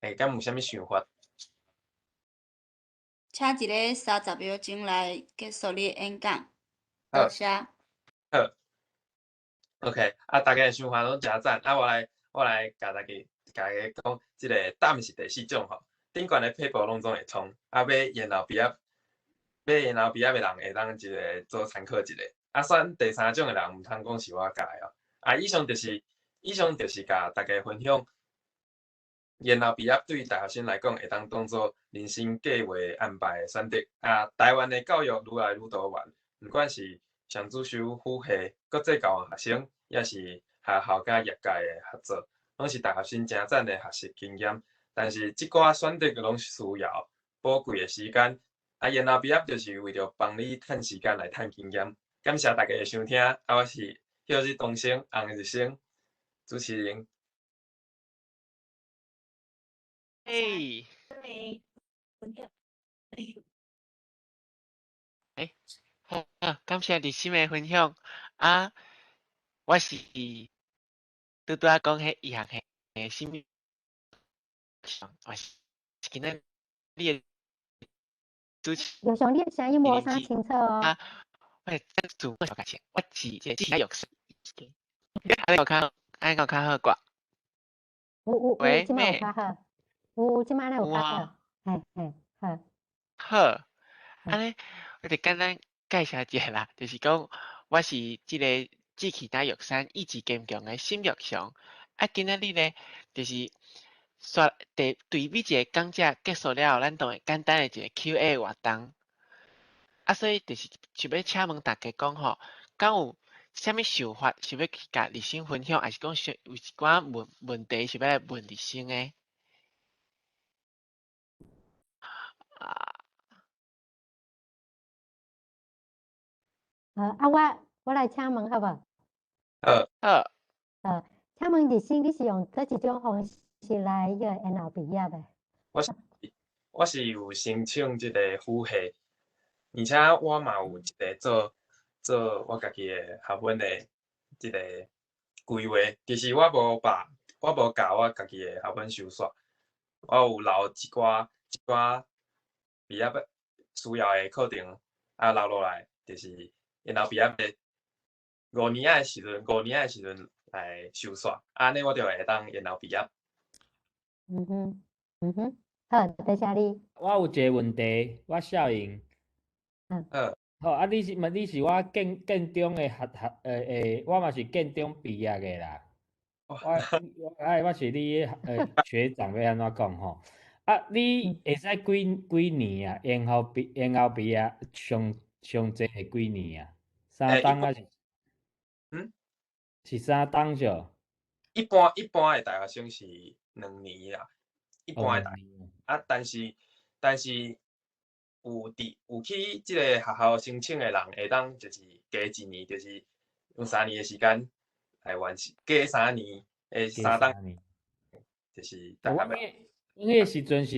欸，敢有啥物想法？請一个30秒鐘來結束你的演講。多謝。好。OK，啊，大家的想法攏誠讚，啊，我來共大家講，這個答案是第四種吼，頂懸的撇步攏總會通，啊，欲延後畢業的人會當一個做參考一下，啊，選第三種的人毋通講是我教的哦。啊，以上就是共大家分享，延後畢業對大學生來講會當當做人生計劃安排的選擇。啊，台灣的教育愈來愈多元，毋管是雙主修、輔系、國際交換學生，抑是學校佮業界的合作，攏是大學生誠讚的學習經驗。但是這寡選擇攏是需要寶貴的時間。啊，延後畢業就是為著幫你趁時間來趁經驗。感謝大家的收聽，啊，我是旭日東升洪日升主持人。欸，欸，好，感謝日新的分享。啊，我是拄拄仔講彼醫學系的心，我是今仔日的主持。玉祥，你的聲音無啥清楚哦。啊，我會自我介紹，我是這個玉生。按呢有較，按呢有較好掛。有有有，這擺有較好。有，這擺有較好。嘿嘿，好。好，按呢，我就簡單介紹一下啦，就是講我是這個志氣大玉山意志堅強的沈玉祥。啊，今仔日呢，就是煞對對每一個講者結束了後，咱都會簡單的一個 Q&A 活動。啊，所以就是想欲請問大家講吼，敢有啥物想法想欲去共日新分享，抑是講想有一寡問問題想欲來問日新的？啊。好，啊，我來請問好無？好。好。好，請問日新，你是用佗一種方式來彼個延後畢業的？我是有申請這個輔系，而且我嘛有一個做我家己的學問的這個規劃。其實我無共我家己的學分收煞，我有留一寡畢業需要的課程啊留落來，就是然後畢業的五年仔的時陣來收煞，按呢我就會當延後畢業。嗯哼，嗯哼，好，多謝你。我有一個問題，我孝穎。嗯。好。好，啊，你是我建中的學學欸欸，我嘛是建中畢業的啦。我是你學長，欲按怎講吼？啊，你會使幾年啊？延後畢業上濟會幾年啊？3冬還是？嗯？是3冬少？一般的大學生是2年啦，一般的大啊，但是有去這個學校申請的人，會當就是加一年，就是用三年的時間來完成，加三年的3冬，就是大學。阮彼個時陣是，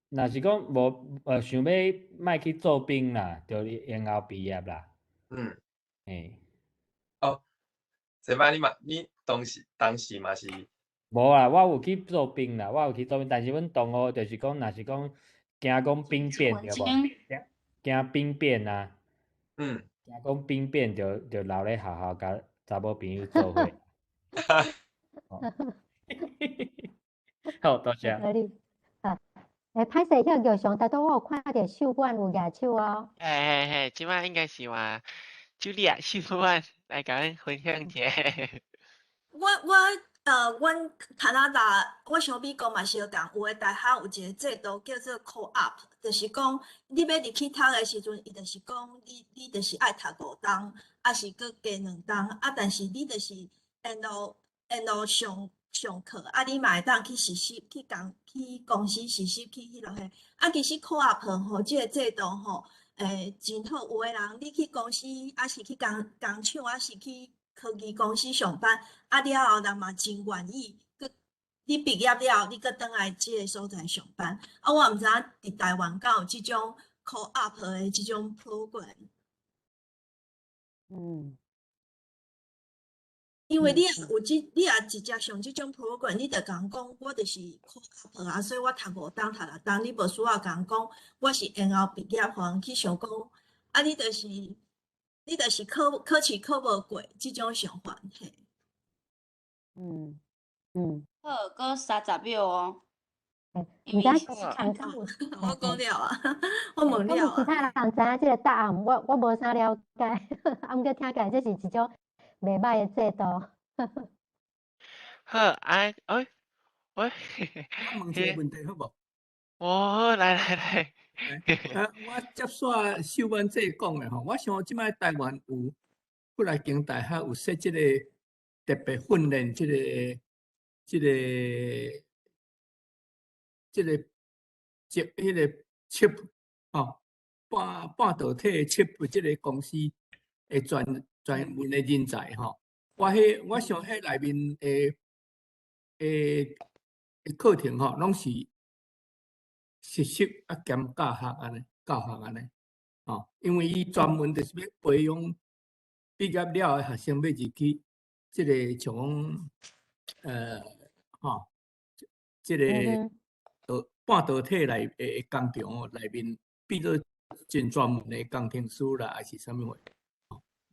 若是講無想欲莫去做兵啦，就延後畢業啦。嘿。哦，這擺你嘛，你當時嘛是？無啊，我有去做兵啦，我有去做兵，但是阮同學就是講，若是講驚講兵變對無？驚兵變啊。驚講兵變就留咧學校共查某朋友做伙。好，多謝。好，欸，歹勢，彼個玉祥，拄拄我有看著秀婉有舉手哦。嘿嘿嘿，這擺應該是換茱莉亞秀婉來共阮分享一下。阮加拿大，我想美國嘛相仝，有的大學有一個制度叫做 Co-op，就是講你欲入去讀的時陣，伊就是講你就是愛讀5冬，抑是閣加2冬，啊，但是你就是沿路上課，啊，你嘛會當去實習，去公司實習，去彼落彼。啊，其實 Co-op 吼，這個制度吼，真好。有的人你去公司，抑是去工廠，抑是去科技公司上班，啊了後人嘛真願意，閣你畢業了，你閣轉來這个所在上班。啊，我毋知影佇台灣敢有這種 Co-op 的這種 program。因為你若直接上這種 program，你就共人講，我就是 Co-op 啊，所以我讀5冬讀6冬，你無需要共人講，我是延後畢業，予人去想講，啊，你就是考試考無過這種想法，嘿。好，閣30秒哦。毋知我講了啊，我問了啊。其他人知影這個答案，我無啥了解，啊，毋過聽起來這是一種袂䆀的制度。好，啊，哎，喂，我問一個問題好無？哦，來來來。啊，我接續秀婉姐講的吼，我想這擺台灣有幾來間大學有設這個特別訓練這個 chip 吼，半導體 chip 這個公司的專門的人才吼。我想彼內面的課程吼，攏是實習啊兼教學按呢，教學按呢，吼，因為伊專門就是欲培養畢業了的學生欲入去，這個像講，吼，這個半導體內的工廠內面，變做真專門的工程師啦，還是啥物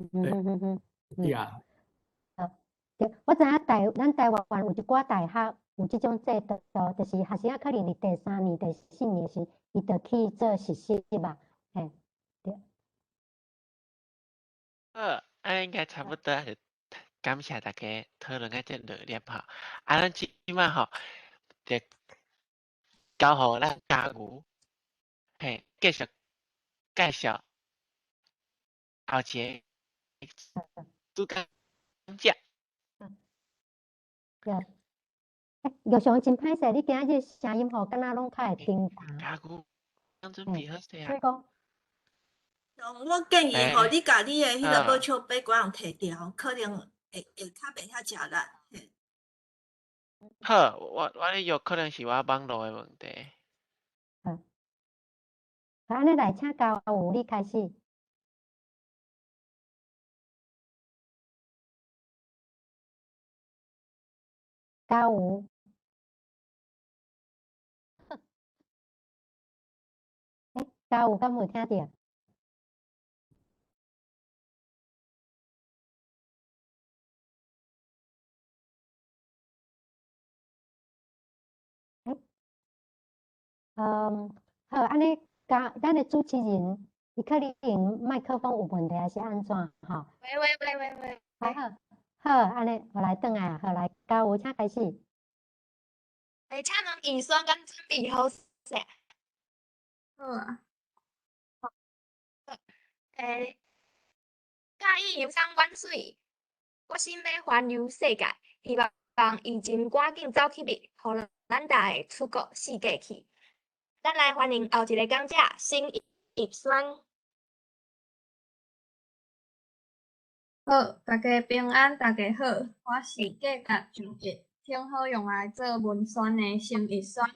貨？對啊。對，我知影咱台灣有一寡大學有這種制度，就是學生可能佇第三年、第四年時，伊就去做實習吧，嘿，對。好，按呢應該差不多，就感謝大家討論甲這熱烈吼。啊，咱這擺吼，就交予咱家瑜，嘿，繼續介紹後一個主講者。對。欸，玉祥真歹勢，你今仔日聲音吼，敢若攏較會叮當。家瑜，準備好勢啊？所以講，我建議吼，你共你的彼个啊拇手臂趕人提掉，可能會較袂遐食力。嘿。好，我咧約可能是我網路的問題。好，好，按呢來請嘉有你開始。嘉有。欸，嘉有敢有聽著？欸，好，按呢，嘉，咱的主持人，伊可能麥克風有問題，還是按怎吼？喂喂喂喂喂。好好，好，按呢，我來轉來啊，好，來，嘉有，請開始。欸，請問預算敢準備好勢？好啊。欸，嘉義遊山玩水，決心欲環遊世界，希望疫情趕緊走去滅，予咱逐个出國四界去。咱來歡迎後一個講者沈逸軒。好，大家平安，大家好，我是計較上一，挺好用來做文宣的沈逸軒。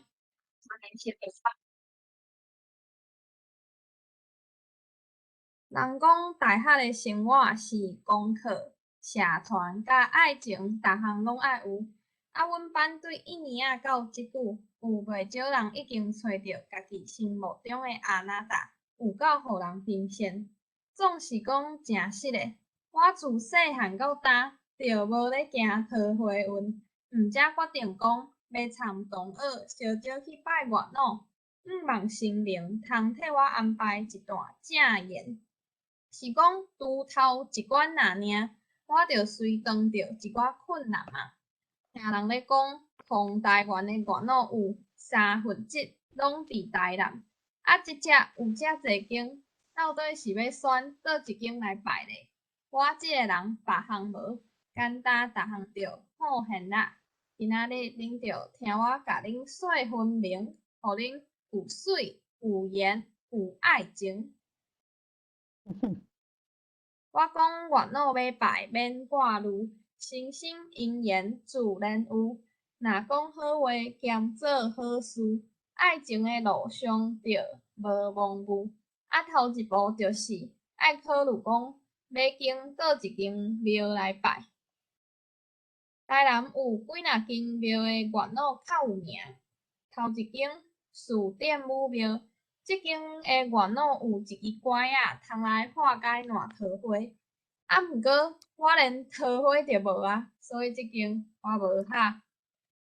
人講大學的生活是功課、社團佮愛情，逐項攏愛有。啊，阮班對一年仔到這久，有袂少人已經揣著家己心目中的阿那達，有夠予人歆羨。總是講誠實的，我自細漢到今，就無咧行桃花運，毋才決定講欲參同學相招去拜月老，向望神明通替我安排一段正緣。是講拄頭一關爾爾，我就隨當著一寡困難啊。聽人咧講，空台灣的月老有1/3攏佇台南，啊，這遮有遮濟間，到底是欲選佗一間來拜咧？我這个人別項無，簡單逐項就好現啦。今仔日恁就聽我共恁說分明，予恁有水、有緣、有愛情。我講月老欲拜免掛慮，神仙姻緣自然有。若講好話兼做好事，愛情的路上就無罔誤。啊，頭一步就是愛考慮講欲經佗一間廟來拜。台南有幾若間廟的月老較有名，頭一間士典母廟，這間的月老有一支拐仔，通來化解爛桃花。啊，毋過我連桃花都無啊，所以這間我無合。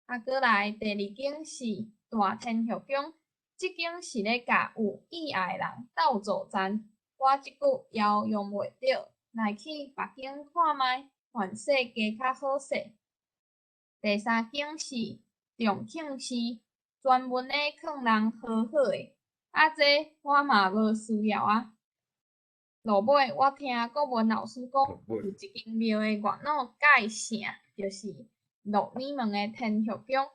啊，閣來第二間是大天后宮，這間是咧共有意愛的人鬥做讚。我這久猶用袂著，來去別間看覓，凡勢加較好勢。第三間是重慶寺，專門咧勸人好好的，啊，這我嘛無需要啊。落尾我聽國文老師講，有一間廟的月老蓋姓，就是鹿耳門的天后宮。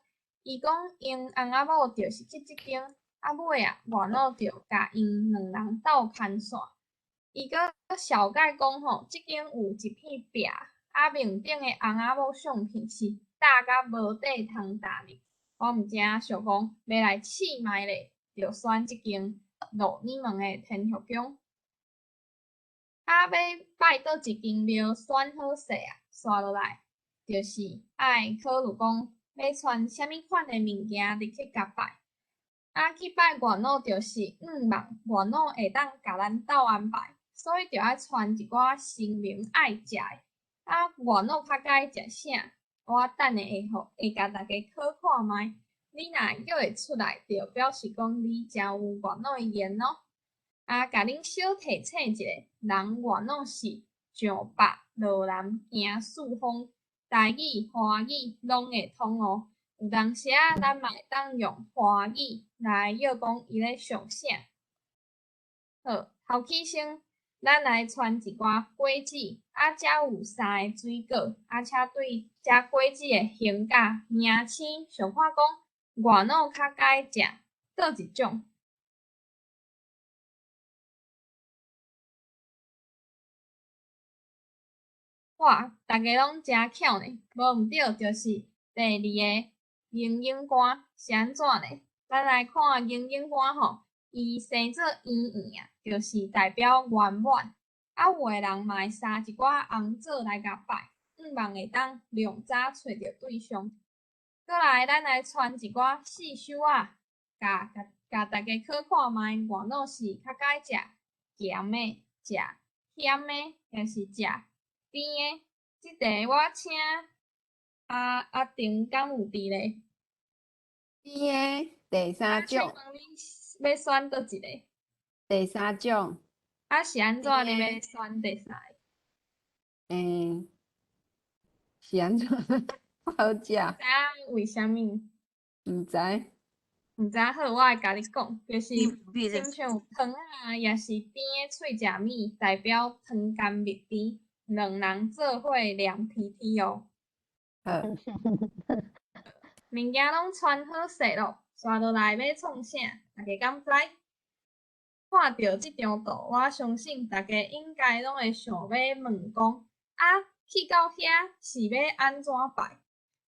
伊講𪜶翁仔某就是去這間，啊尾啊月老就共𪜶兩人鬥牽線。伊閣紹介講吼，這間有一片壁，啊面頂的翁仔某相片是貼甲無地通貼哩。我毋知影想講欲來試覓咧，就選這間鹿耳門的天后宮。啊，欲拜佗一間廟，選好勢啊，紲落來就是愛考慮講欲穿啥物款的物件入去共拜。啊，去拜月老就是向望月老會當共咱鬥安排，所以著愛穿一寡神明愛食的。啊，月老較佮意食啥？我等下會予會共大家考看覓。你若叫會出來，就表示講你誠有月老的緣喔。啊，共恁小提醒一下，人月老是上北落南行四方，台語、華語攏會通喔。有當時仔，咱嘛會當用華語來約講伊咧上啥。好，頭起先，咱來傳一寡果子，啊，遮有三个水果，啊，請對這果子的形佮名稱想看講月老較佮意食佗一種。哇，逐家攏誠巧呢，無毋著，就是第二个牛莺干是按怎呢？咱來看牛莺干吼，伊生做圓圓啊，就是代表圓滿。啊，有的人嘛會撒一寡紅棗來共拜，向望會當量早揣著對象。閣來，咱來傳一寡四首仔，共共共大家考看覓，月老是較佮意食鹹的、食鹹的，抑是食甜的？這題我請阿阿婷敢有佇咧？甜的第三種。請問你欲選佗一个？第三種。啊，是按怎你欲選第三个？欸，是按怎？不好食。知影為啥物？毋知。毋知好，我會共你講，就是親像糖仔，抑是甜的喙食物，代表糖甘蜜甜，兩人做伙黏黐黐哦。好。物件攏傳好勢咯，煞落來欲創啥？大家敢知？看著這張圖，我相信大家應該攏會想欲問講：啊，去到遐是欲按怎拜？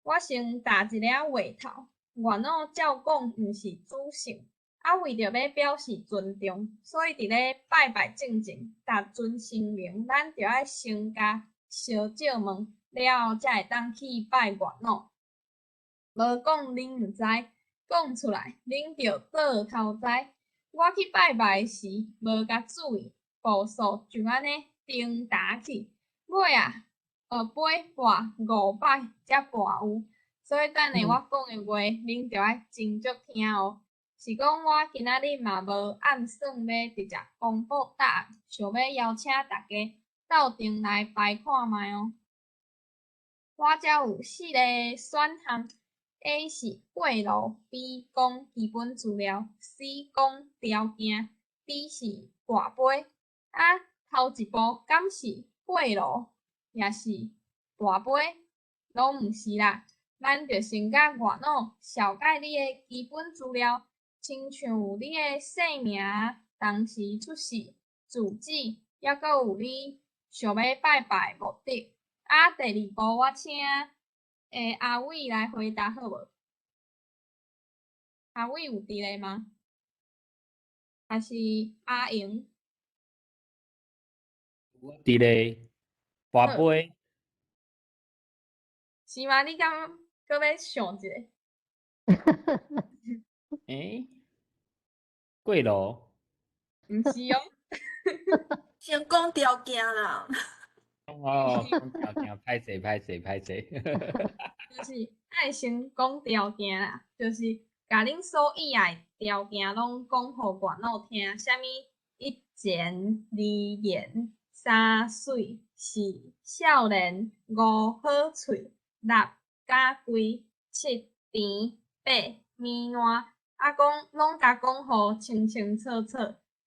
我先打一下話頭，月老照講毋是主神，啊，為著欲表示尊重，所以佇咧拜拜進前，逐尊神明，咱著愛先共相借問，了後才會當去拜月老。無講恁毋知，講出來恁就倒頭知。我去拜拜時，無共注意，步數就按呢顛倒去，尾仔學杯跋五擺才跋有。所以等下我講的話，恁著愛斟酌聽哦。是講我今仔日嘛無暗算欲直接公布答案，想欲邀請大家鬥陣來排看覓哦。我遮有四个選項。A 是過路，B 講基本資料，C 講條件，D 是跋杯。啊，頭一步敢是過路，抑是跋杯，攏毋是啦。咱就先共月老紹介你的基本資料，親像你的姓名、當時出世、住址，抑閣有你想欲拜拜的目的。啊，第二步我請阿偉來回答好無？阿偉有佇咧嗎？還是阿榮？佇咧，跋杯。是嗎？你敢閣欲想一下？欸？過路？毋是哦。先講條件啦。哦，講條件，歹勢歹勢歹勢。就是愛先講條件啦，就是共恁所意愛條件攏講予月老聽，啥物一錢、二言、三媠、四少年、五好喙、六咬規、七甜、八麵爛，啊講攏共講予清清楚楚，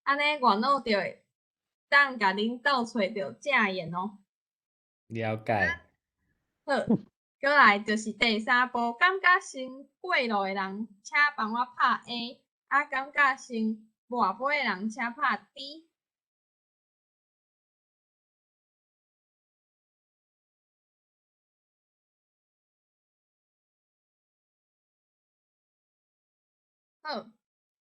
按呢月老就會當共恁鬥揣著正緣哦。了解。好，閣來就是第三步，感覺先過路的人，請幫我拍 A；啊，感覺先跋杯的人，請拍 D。好，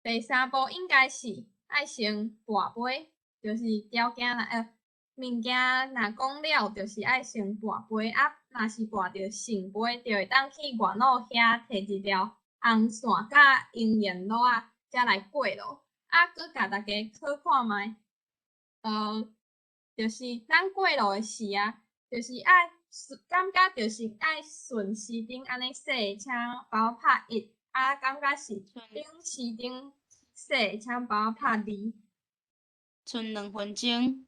第三步應該是愛先跋杯，就是條件啦，物件若講了，就是愛先跋杯，啊，若是跋著聖杯，就會當去月老遐提一條紅線佮姻緣路仔，才來過路。啊，閣共大家考看覓，就是咱過路的時啊，就是愛順，感覺就是愛順時針按呢踅，請幫我拍一；啊，感覺是反時針踅，請幫我拍二。賰2分鐘。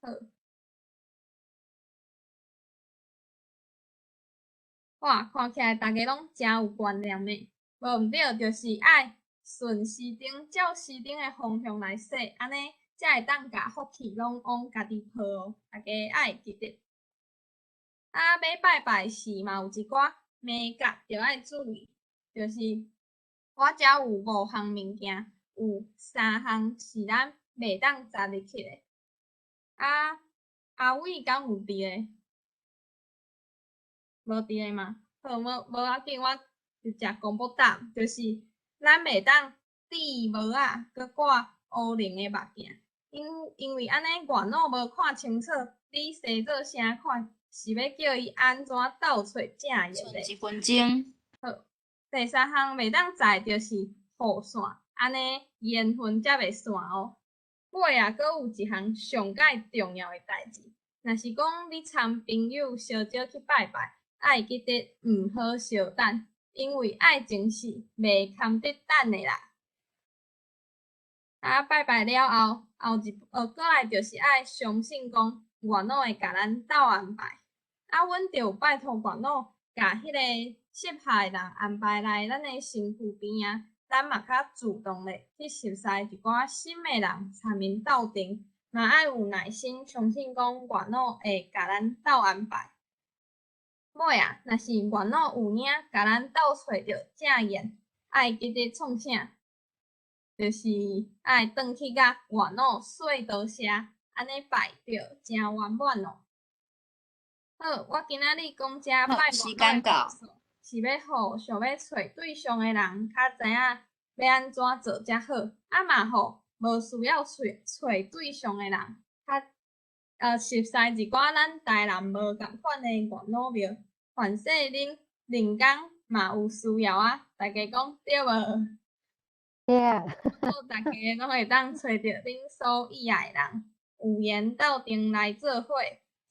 好。哇，看起來大家攏誠有觀念的，無毋對，就是愛順時針，照時針的方向來踅，按呢才會當共福氣攏往家己抱哦。大家愛記得。啊，欲拜拜時嘛有一寡眉角著愛注意，就是我遮有五項物件，有三項是咱袂當雜入去的。啊，阿偉敢有佇咧？無佇咧嗎？好，無無要緊，我直接公布答案，就是咱袂當戴帽仔，閣掛烏龍的目鏡，因為按呢月老無看清楚，你生做啥款，是欲叫伊按怎鬥揣正緣咧？賰一分鐘。好，第三項袂當載就是雨傘，按呢緣分才袂散哦。尾啊，閣有一項上蓋重要的代誌，若是講你參朋友相招去拜拜，愛記得毋好相等，因為愛情是袂堪得等的啦。啊，拜拜了後，後一閣來就是愛相信講月老會共咱鬥安排。啊，阮就有拜託月老，共彼個適合的人安排來咱的身軀邊仔，咱嘛較主動咧去熟似一寡新的人，參𪜶鬥陣，嘛愛有耐心，相信講月老會共咱鬥安排。尾啊，若是月老有影共咱鬥揣著正緣，愛記得創啥？就是愛轉去共月老說多謝，按呢拜就誠圓滿咯。好，我今仔日講這拜時間到，是欲予想欲揣對象的人較知影欲按怎做才好，啊嘛予無需要揣揣對象的人較熟似一寡咱台南無仝款的月老廟。凡勢恁人工嘛有需要啊，大家講對無？對。好，大家攏會當揣著恁所意愛的人，有緣鬥陣來做伙，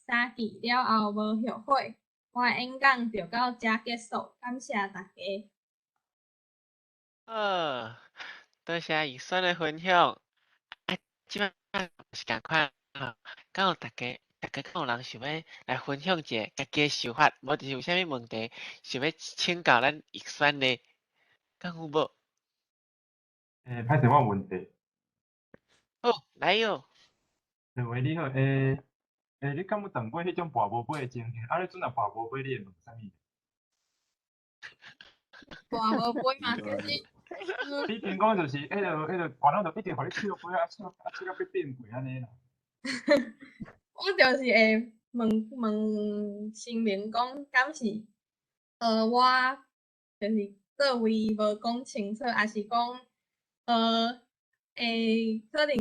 三期了後無後悔。我的演講就到遮結束，感謝大家。好，多謝玉萱的分享。啊，這擺是仝款吼，敢有大家，大家敢有人想欲來分享一下家己的想法，無就是有啥物問題想欲請教咱玉萱的，敢有無？欸，歹勢，我有問題。好，來喲。喂，你好，欸欸，你敢有撞過彼種跋無杯的情形？啊，你陣若跋無杯，你會問啥物？跋無杯嘛，就是。你聽講就是彼個月老就一直予你笑杯啊，笑啊笑到欲變皮按呢啦。我就是會問問神明講，敢是我就是佗位無講清楚，抑是講會可能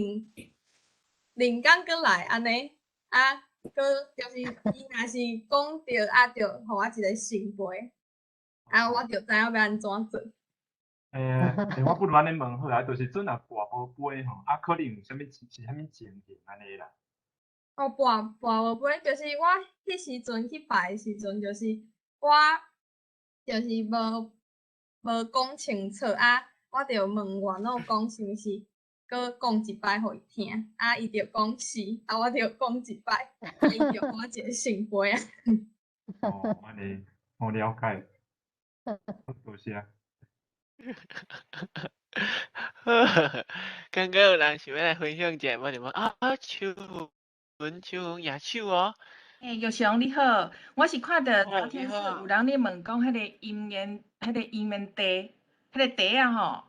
靈感閣來按呢，啊，閣就是伊若是講著啊，就予我一個聖杯，啊，我就知影欲按怎做。欸欸，我不如按呢問好啊，就是陣若跋無杯吼，啊，可能有啥物是啥物情形按呢啦？哦，跋無杯，就是我彼時陣去拜的時陣，就是我就是無講清楚啊，我就問月老講是毋是閣講一擺予伊聽，啊，伊就講是，啊，我就講一擺，伊就予我一個聖杯啊。哦，按呢，我了解。多謝。好，剛剛有人想欲來分享一下，無就問啊，秋雲秋雲舉手哦。欸，玉祥你好，我是看著聊天室有人咧問講，彼個姻緣，彼個姻緣袋，彼個袋仔吼，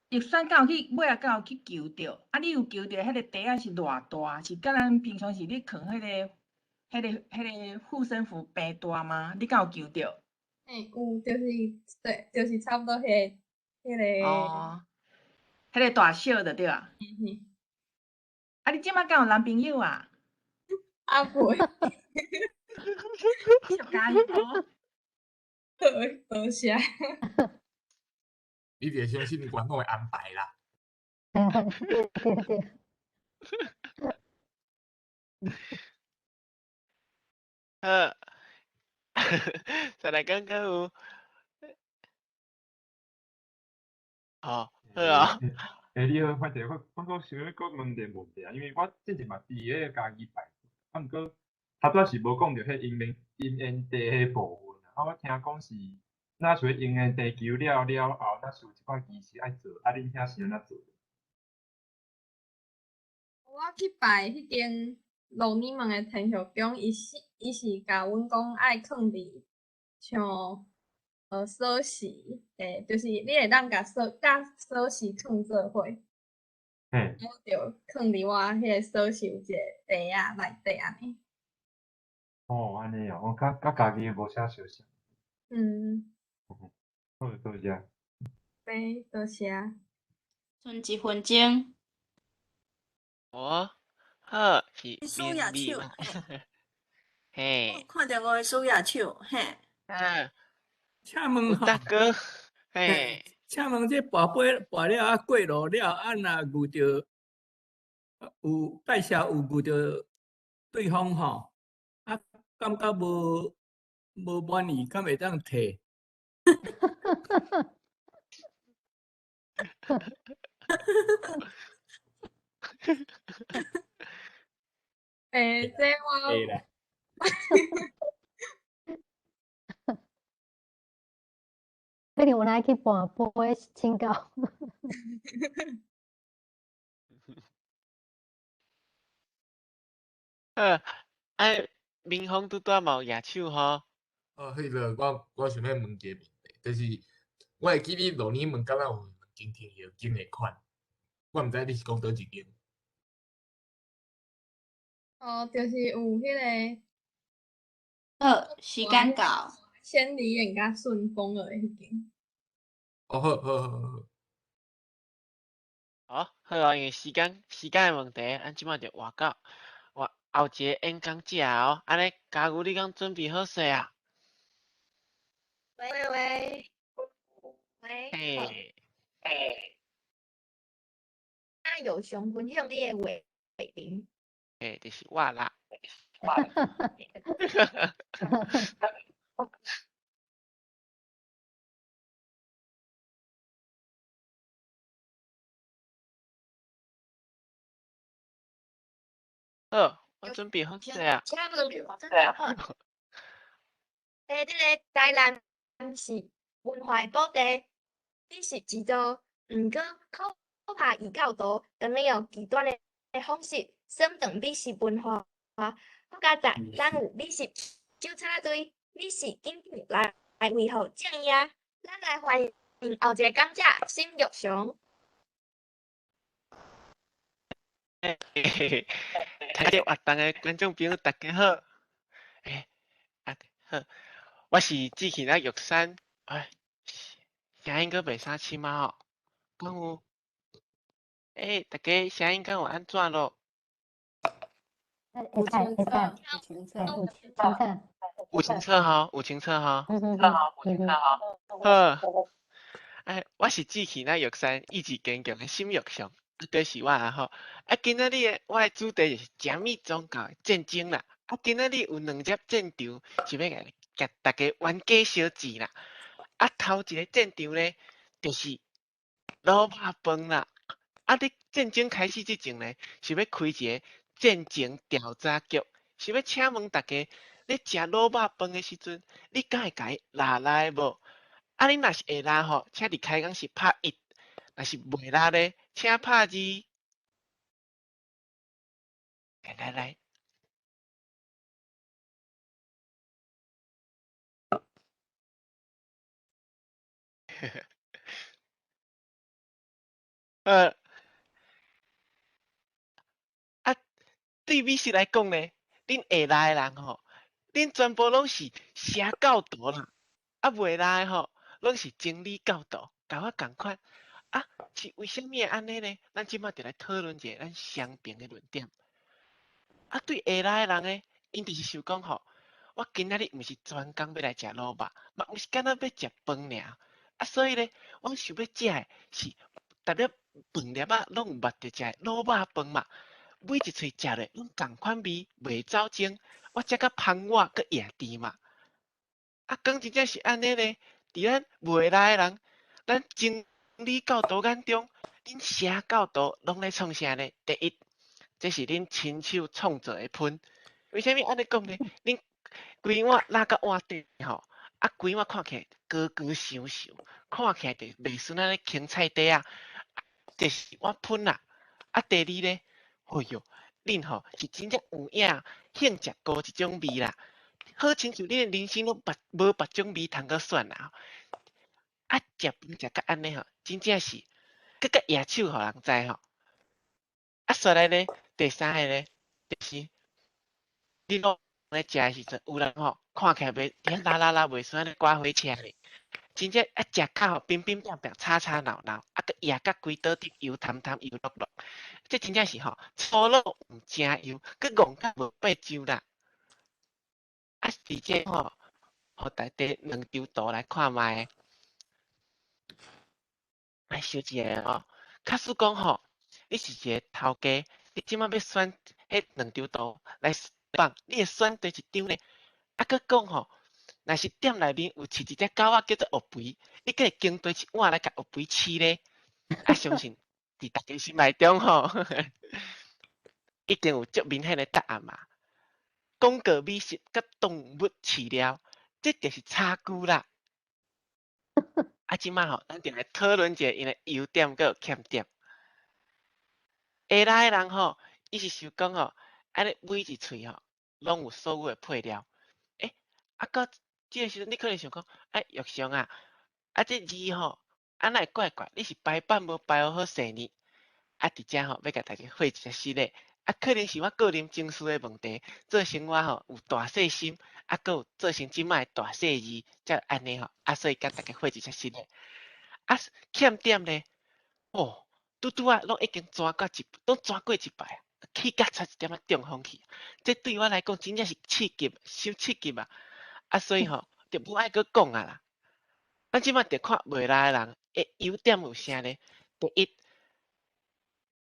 玉萱敢有去尾仔敢有去求著？啊，你有求著彼個袋仔是偌大？是佮咱平常時咧囥彼個護身符平大嗎？你敢有求著？欸，有，就是對，就是差不多彼個。哦，彼個大小就對啊。嗯。啊，你這擺敢有男朋友啊？啊未。加油！好，多謝。你著相信月老的安排啦。對對對。好，再來講講有。哦，好啊。欸，你好，反正我閣想欲閣問一个問題啊，因為我之前嘛佇彼個家己拜，啊，毋過頭拄仔是無講著彼姻緣地彼部分啊，啊，我聽講是，若像姻緣地求了了後，若是有一寡儀式愛做，啊，恁遐是按怎做？我去拜彼間鹿耳門的天后宮，伊是共阮講愛囥佇像鎖匙，欸，就是你會當共鎖匙囥做伙，我就囥佇我彼個鎖匙有一個袋仔內底按呢。哦，按呢哦，我佮佮家己無啥相像。好，多謝。對，多謝。剩一分鐘。哦，好，是舉手明嘛？嘿。看著我舉手，嘿。請問吼，大哥，嘿。請問這跋杯跋了啊，過路了，啊若遇著有介紹有遇著對方吼，啊感覺無無滿意，敢會當退？欸，這我。會啦。可能有來去跋杯請教。好，啊，明峰拄拄嘛有舉手吼。哦，彼个我我想欲問一个問題，就是我會記你路年問敢若有兩間天藥間的款，我毋知你是講佗一間。哦，就是有彼個。好，時間到。千里眼佮順風耳彼間。哦，好好好好。好，好啊，因為時間時間的問題，咱這擺就換到換後一個演講者哦。按呢，嘉瑜，你敢準備好勢啊？喂喂喂。嘿。嘿。啊，有想分享你的話題。嘿，就是我啦。我啦。好，我準備好勢啊。請問，欸，這個台南是文化的寶地，美食之都，毋過苦拍異教徒，當咧用極端的方式損斷美食文化。好佳哉，咱有美食糾察隊、美食警長來來維護正義啊！咱來歡迎後一個講者沈玉祥。嘿嘿嘿，參加活動的觀眾朋友，大家好。欸，啊好，我是志氣仔玉山。哎，聲音閣袂使深啊吼，敢有？欸，大家聲音敢有按怎咯？會使會使，有清楚，有清楚。有清楚吼，有清楚吼。有清楚吼。好，哎，我是志氣仔玉山意志堅強的沈玉祥。啊，就是我啊吼！啊，今仔日的我的主題就是啥物宗教的戰爭啦。啊，今仔日有兩隻戰場是欲共大家冤家相戰啦。啊，頭一個戰場咧，就是滷肉飯啦。啊，佇戰爭開始之前咧，是欲開一個戰前調查局，是欲請問大家，咧食滷肉飯的時陣，你敢會共伊抐來無？啊，你若是會抐吼，請佇開講時拍一；若是袂抐咧，請拍二。來來來，啊，對美食來講咧，恁會抐的人吼，恁全部攏是邪教徒啦；啊，袂抐的吼，攏是真理教徒，共我仝款。啊，是為啥物會按呢呢？咱這擺就來討論一下咱雙邊的論點。啊，對會抐的人呢，𪜶就是想講吼，我今仔日毋是專工欲來食滷肉，嘛毋是干焦欲食飯爾。啊，所以咧，我想欲食的是逐粒飯粒仔攏有捌著食的滷肉飯嘛。每一喙食落攏仝款味，袂走精，我才較芳我閣會甜嘛。啊，講真正是按呢呢？佇咱袂抐的人，咱真理教徒眼中，恁邪教徒攏咧創啥呢？第一，這是恁親手創造的噴。為啥物按呢講呢？恁規碗抐到碗底吼，啊，規碗看起來高高瘦瘦，看起來就袂輸咱咧芹菜底仔，就是碗噴啦。啊，第二咧，哎喲，恁吼是真正有影興食孤一種味啦，好親像恁的人生攏別無別種味通閣選啦。啊，食飯食甲按呢吼，真正是閣較舉手予人知吼。啊，煞來咧，第三个咧，就是恁攏咧。咧食的时阵，有人吼看起来袂伫遐啦啦啦袂输按呢赶火车咧，真正啊食甲吼冰冰冰冰、吵吵闹闹，啊阁掖甲规桌顶油澹澹、油漉漉，这真正是吼粗鲁毋成油，阁戆甲无八上啦。啊，伫这吼，予大家两张图来看觅。来想一下吼，假使讲吼，你是一个头家，你这摆欲选彼两张图来放，你会选佗一张呢？啊，阁讲吼，若是店内面有饲一只狗仔叫做乌肥，你阁会拣佗一碗来共乌肥饲咧？啊，相信伫大家心内中吼，一定有足明显的答案嘛。广告美食佮动物饲料，这就是差距啦。啊，这摆吼，咱就来讨论一下𪜶的优点阁有欠点。会来的人吼，伊是想讲吼，按呢每一喙吼，拢有所有的配料。欸，啊，到这个时阵，你可能想讲，啊，玉祥啊，啊，这字吼，啊，哪会怪怪？你是排版无排好势呢？啊，伫遮吼，欲共大家伙一下实咧。啊，可能是我个人情绪的问题，造成我吼有大细心，啊，阁有造成这摆的大细字，才会按呢吼，啊，所以共大家伙一下实咧。啊，欠点咧，哦，拄拄仔拢已经转过一，拢转过一摆啊，去甲差一点仔中风去。这对我来讲真正是刺激，伤刺激啊！啊，所以吼，就无爱阁讲啊啦。咱这摆就看袂来的人的优点有啥咧？第一，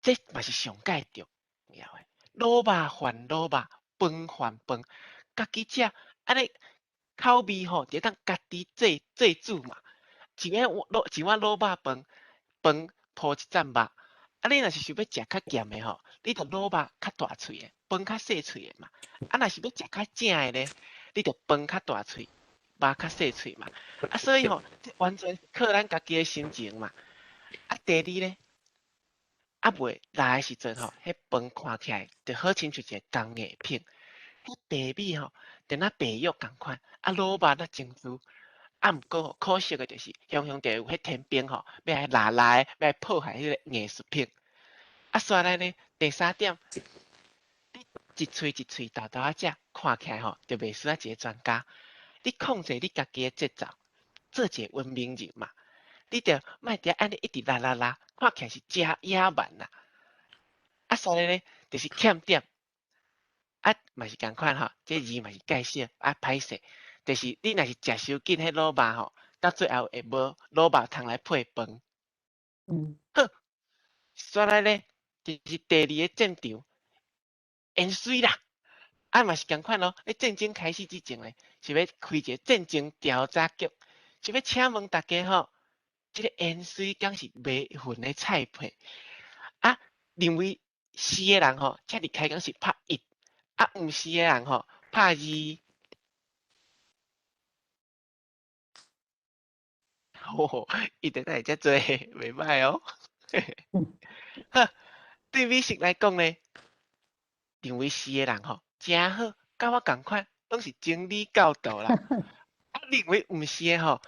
这嘛是上盖重要的，卤肉饭卤肉，饭饭饭，家己食，按呢口味吼，就会当家己做做主嘛。一碗卤肉饭，饭铺一层肉，啊，你若是想欲食较咸的吼，你就卤肉较大喙的，饭较细喙的嘛。啊，若是欲食较正的咧，你就饭较大喙，肉较细喙嘛。啊，所以吼，这完全靠咱家己的心情嘛。啊，第二咧，啊袂来的时阵吼，彼饭看起来就好亲像一个工艺品。彼茶米吼，就若白玉仝款，啊卤肉若精致。啊，毋过吼，可惜的就是，常常就会有彼天兵吼，欲来拉来，欲来破坏彼个艺术品。啊，煞来呢，第三点，你一喙一喙沓沓仔食，看起来吼，就袂输啊一个专家。你控制你家己的节奏，做一个文明人嘛。你著莫伫遐按呢一直啦啦啦，看起来是诚野蛮啦。啊，煞来呢，就是欠点。啊，嘛是仝款吼，这字嘛是介绍，啊，歹势。就是你若是食伤紧，彼卤肉吼，到最后会无卤肉通来配饭。好，煞来咧，就是第二个战场，淹水啦。啊嘛是仝款咯。咧战争开始之前咧，是欲开一个战争调查局，是欲请问大家吼，这个淹水敢是袂混的菜配？啊，认为是的人吼，请伫开讲是拍一；啊，毋是的人吼，拍二。吼，伊就会遮济，袂歹哦。好，对美食来讲咧，认为是的人吼，诚好，佮我仝款，拢是真理教导啦。啊，认为毋是的吼，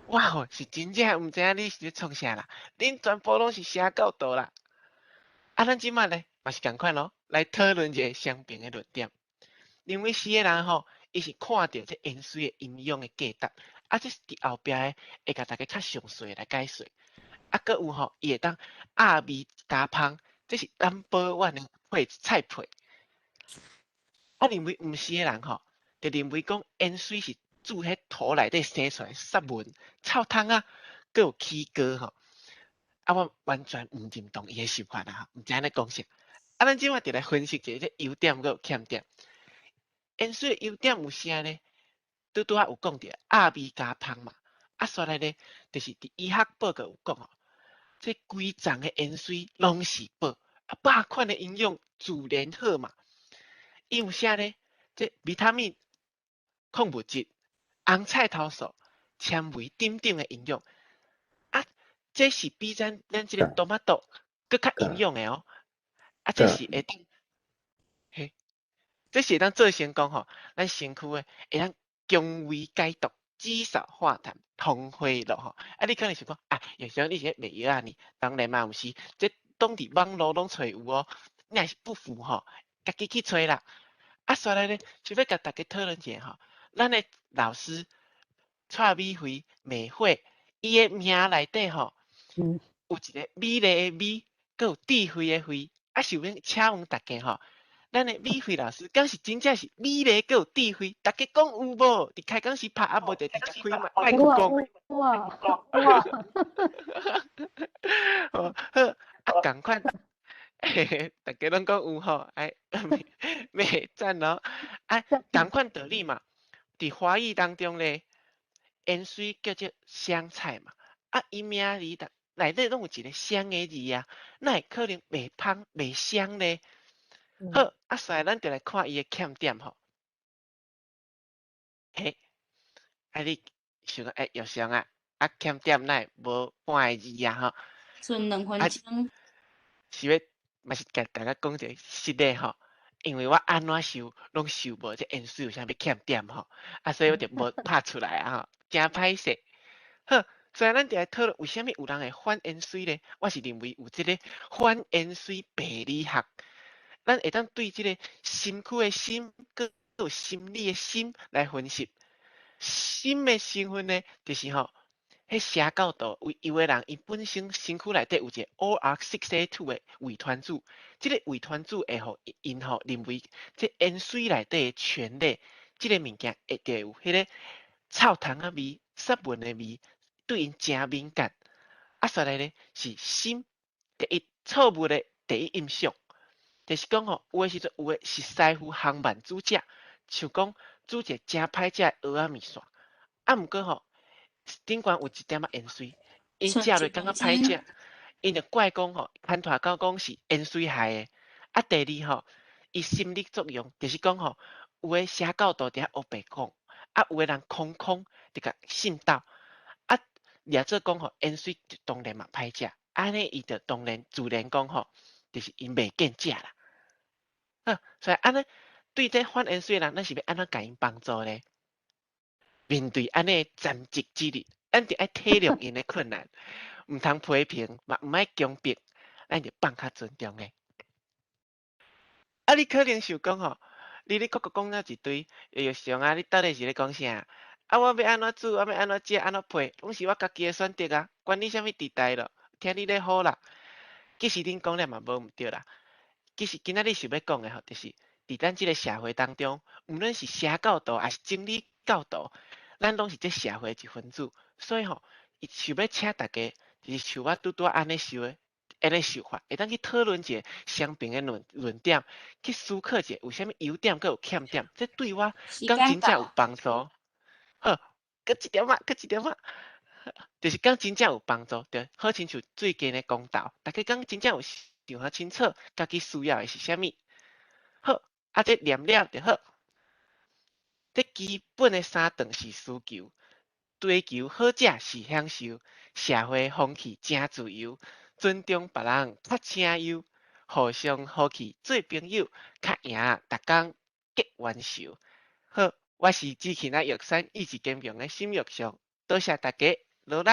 我吼是真正毋知影你是咧创啥啦，恁全部拢是邪教徒啦。啊，咱这摆咧嘛是仝款咯，来讨论一个双边的论点。认为是的人吼，伊是看著这淹水的营养的价值。啊，这是伫后壁的，会共大家较详细来解说。啊，阁有吼，伊会当鸭味加芳，这是 number one 的配菜配。啊，认为毋是的人吼，就认为讲淹水是煮彼土内底生出来杀蚊、臭虫啊，阁有起膏吼。啊，我完全毋认同伊的想法啦，毋知影咧讲啥。啊，咱这摆就来分析一下这优点阁有欠点。淹水的优点有啥呢？拄拄仔有讲著鸭味加芳嘛，啊，煞来咧，就是伫医学报告有讲吼，这规丛的盐水拢是宝，啊，百款的营养自然好嘛。伊有啥咧？这维他命、矿物质、红菜头素、纤维等等的营养，啊，这是比咱这个トマト阁较营养的哦。啊，这是会当，嘿，这是会当做成讲吼，咱身躯的会当强胃解毒、止嗽化痰、通血络吼。啊，你可能想讲啊，玉祥你是咧卖药仔呢？当然嘛毋是，这拢伫网路拢揣有哦。你若是不服吼，家己去揣啦。啊，煞來咧，就欲共大家討論一下吼，咱的老師蔡美惠美惠，伊的名內底吼，有一個美麗的美，閣有智慧的慧。啊，想欲請問大家吼，咱的美惠老師敢是真正是美麗閣有智慧？大家講有無？佇開講時拍啊，無就直接開麥麥克講。有啊，有啊。好，啊，仝款，嘿嘿，大家攏講有吼，哎，咩讚哦。啊，仝款道理嘛，佇華語當中咧，芫荽叫做香菜嘛，啊，伊名字內底攏有一個香的字啊，哪會可能袂芳袂香咧？好，啊，所以咱就來看伊的欠點吼。嘿，啊你想講欸，玉祥啊，啊欠點哪會無半个字啊吼？剩2分鐘。是欲嘛是共大家講一个實的吼，因為我按怎想攏想無這芫荽有啥物欠點吼，啊，所以我就無拍出來啊吼，誠歹勢。好，所以咱就來討論為啥物有人會反芫荽咧？我是認為有這个反芫荽病理學，咱會當對這个身軀的心，閣有心理的心來分析。心的成分呢，就是吼，彼邪教徒有有的人，伊本身身軀內底有一个 OR6A2 的遺傳子，這个遺傳子會予𪜶吼認為這芫荽內底的醛類，這个物件會就會有彼个臭蟲仔味、殺蚊的味，對𪜶誠敏感。啊，煞來咧是心第一錯誤的第一印象，就是講吼，有的時陣有的是師傅烘飯煮食，像講煮一个誠歹食的蚵仔麵線，啊，毋過吼，頂懸有一點仔芫荽，𪜶食落感覺歹食，𪜶就怪講吼，牽拖到講是芫荽害的。啊，第二吼，伊心理作用，就是講吼，有的邪教徒佇遐烏白講，啊，有的人空空就共信到，啊，掠做講吼，芫荽就當然嘛歹食，按呢伊就當然自然講吼，就是𪜶袂見食啦。好，所以按呢，對這反芫荽的人，咱是欲按怎共𪜶幫助咧？面對按呢殘疾之日，咱就愛體諒𪜶的困難，毋通批評，嘛毋愛強迫，咱就放較尊重的。啊，你可能想講吼，你咧閣閣講了一堆，會想啊，你到底是咧講啥？啊，我欲按怎煮，我欲按怎食，按怎配，攏是我家己的選擇啊，關你啥物代誌咯？聽你咧好啦。其實恁講了嘛無毋對啦。其實今仔日想欲講的吼，就是佇咱這个社會當中，毋論是邪教徒抑是真理教徒，咱攏是這社會的一分子。所以吼，伊想欲請大家，就是像我拄拄仔按呢想的，按呢想法，會當去討論一个相平的論論點，去思考一下有啥物優點，閣有欠點，這對我敢真正有幫助。好，閣一點仔，閣一點仔，就是敢真正有幫助，對，好親像最近的公投，大家敢真正有想較清楚，家己需要的是啥物。好，啊，這念了就好。這基本的三頓是需求，追求好食是享受，社會風氣誠自由，尊重別人較請優，互相和氣做朋友，較贏逐工結冤仇。好，我是志氣仔玉山意志堅強的沈玉祥，多謝大家努力。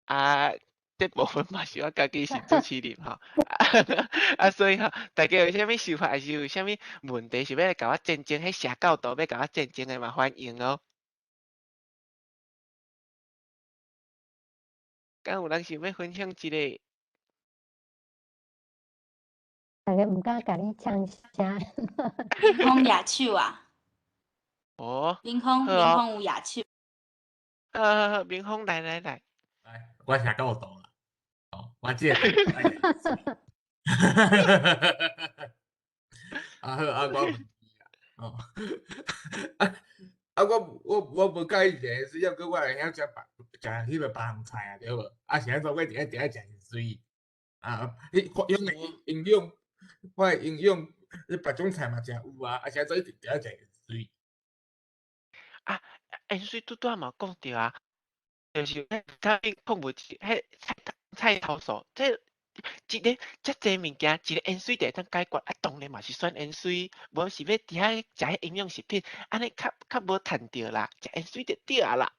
啊，這部分嘛是我家己是主持人吼，啊，所以吼，大家有啥物想法，抑是有啥物問題，想欲來共我戰爭，彼邪教徒欲共我戰爭的嘛，歡迎哦。敢有人想欲分享一个？大家毋敢共你搶聲。明峰舉手啊！哦，明峰，好哦明峰有舉手。好好好，明峰來來來。來，我邪教徒啦。哦，我這個。啊好，啊我問你啊，哦，啊啊我我我無佮意食芫荽，抑閣我會曉食別食彼个別項菜啊，對無？啊是按怎我一定愛一定愛食芫荽？啊，彼營養營養，我的營養，彼別種菜嘛誠有啊，啊是按怎一定愛食芫荽？啊，芫荽拄拄仔嘛有講著啊，就是彼較礦物質，彼菜菜頭素，這一个遮濟物件，一个芫荽就會當解決，啊，當然嘛是選芫荽，無是欲佇遐食彼營養食品，按呢較較無趁著啦，食芫荽就對啊啦。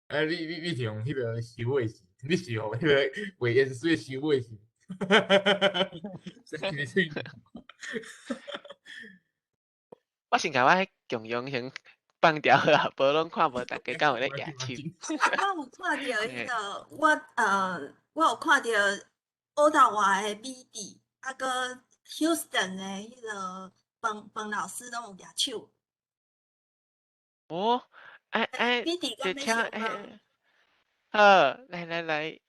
啊，你你你是用彼个收尾是？你是用彼个賣芫荽的收尾是？生喙我先共我彼共用先放掉好啊，無攏看無逐家敢有咧舉手。我有看著彼个，我有看著渥太華的美智，啊閣 Houston 的彼个彭彭老師攏有舉手。哦，哎哎，美智就敢欲請相問？好，來來來。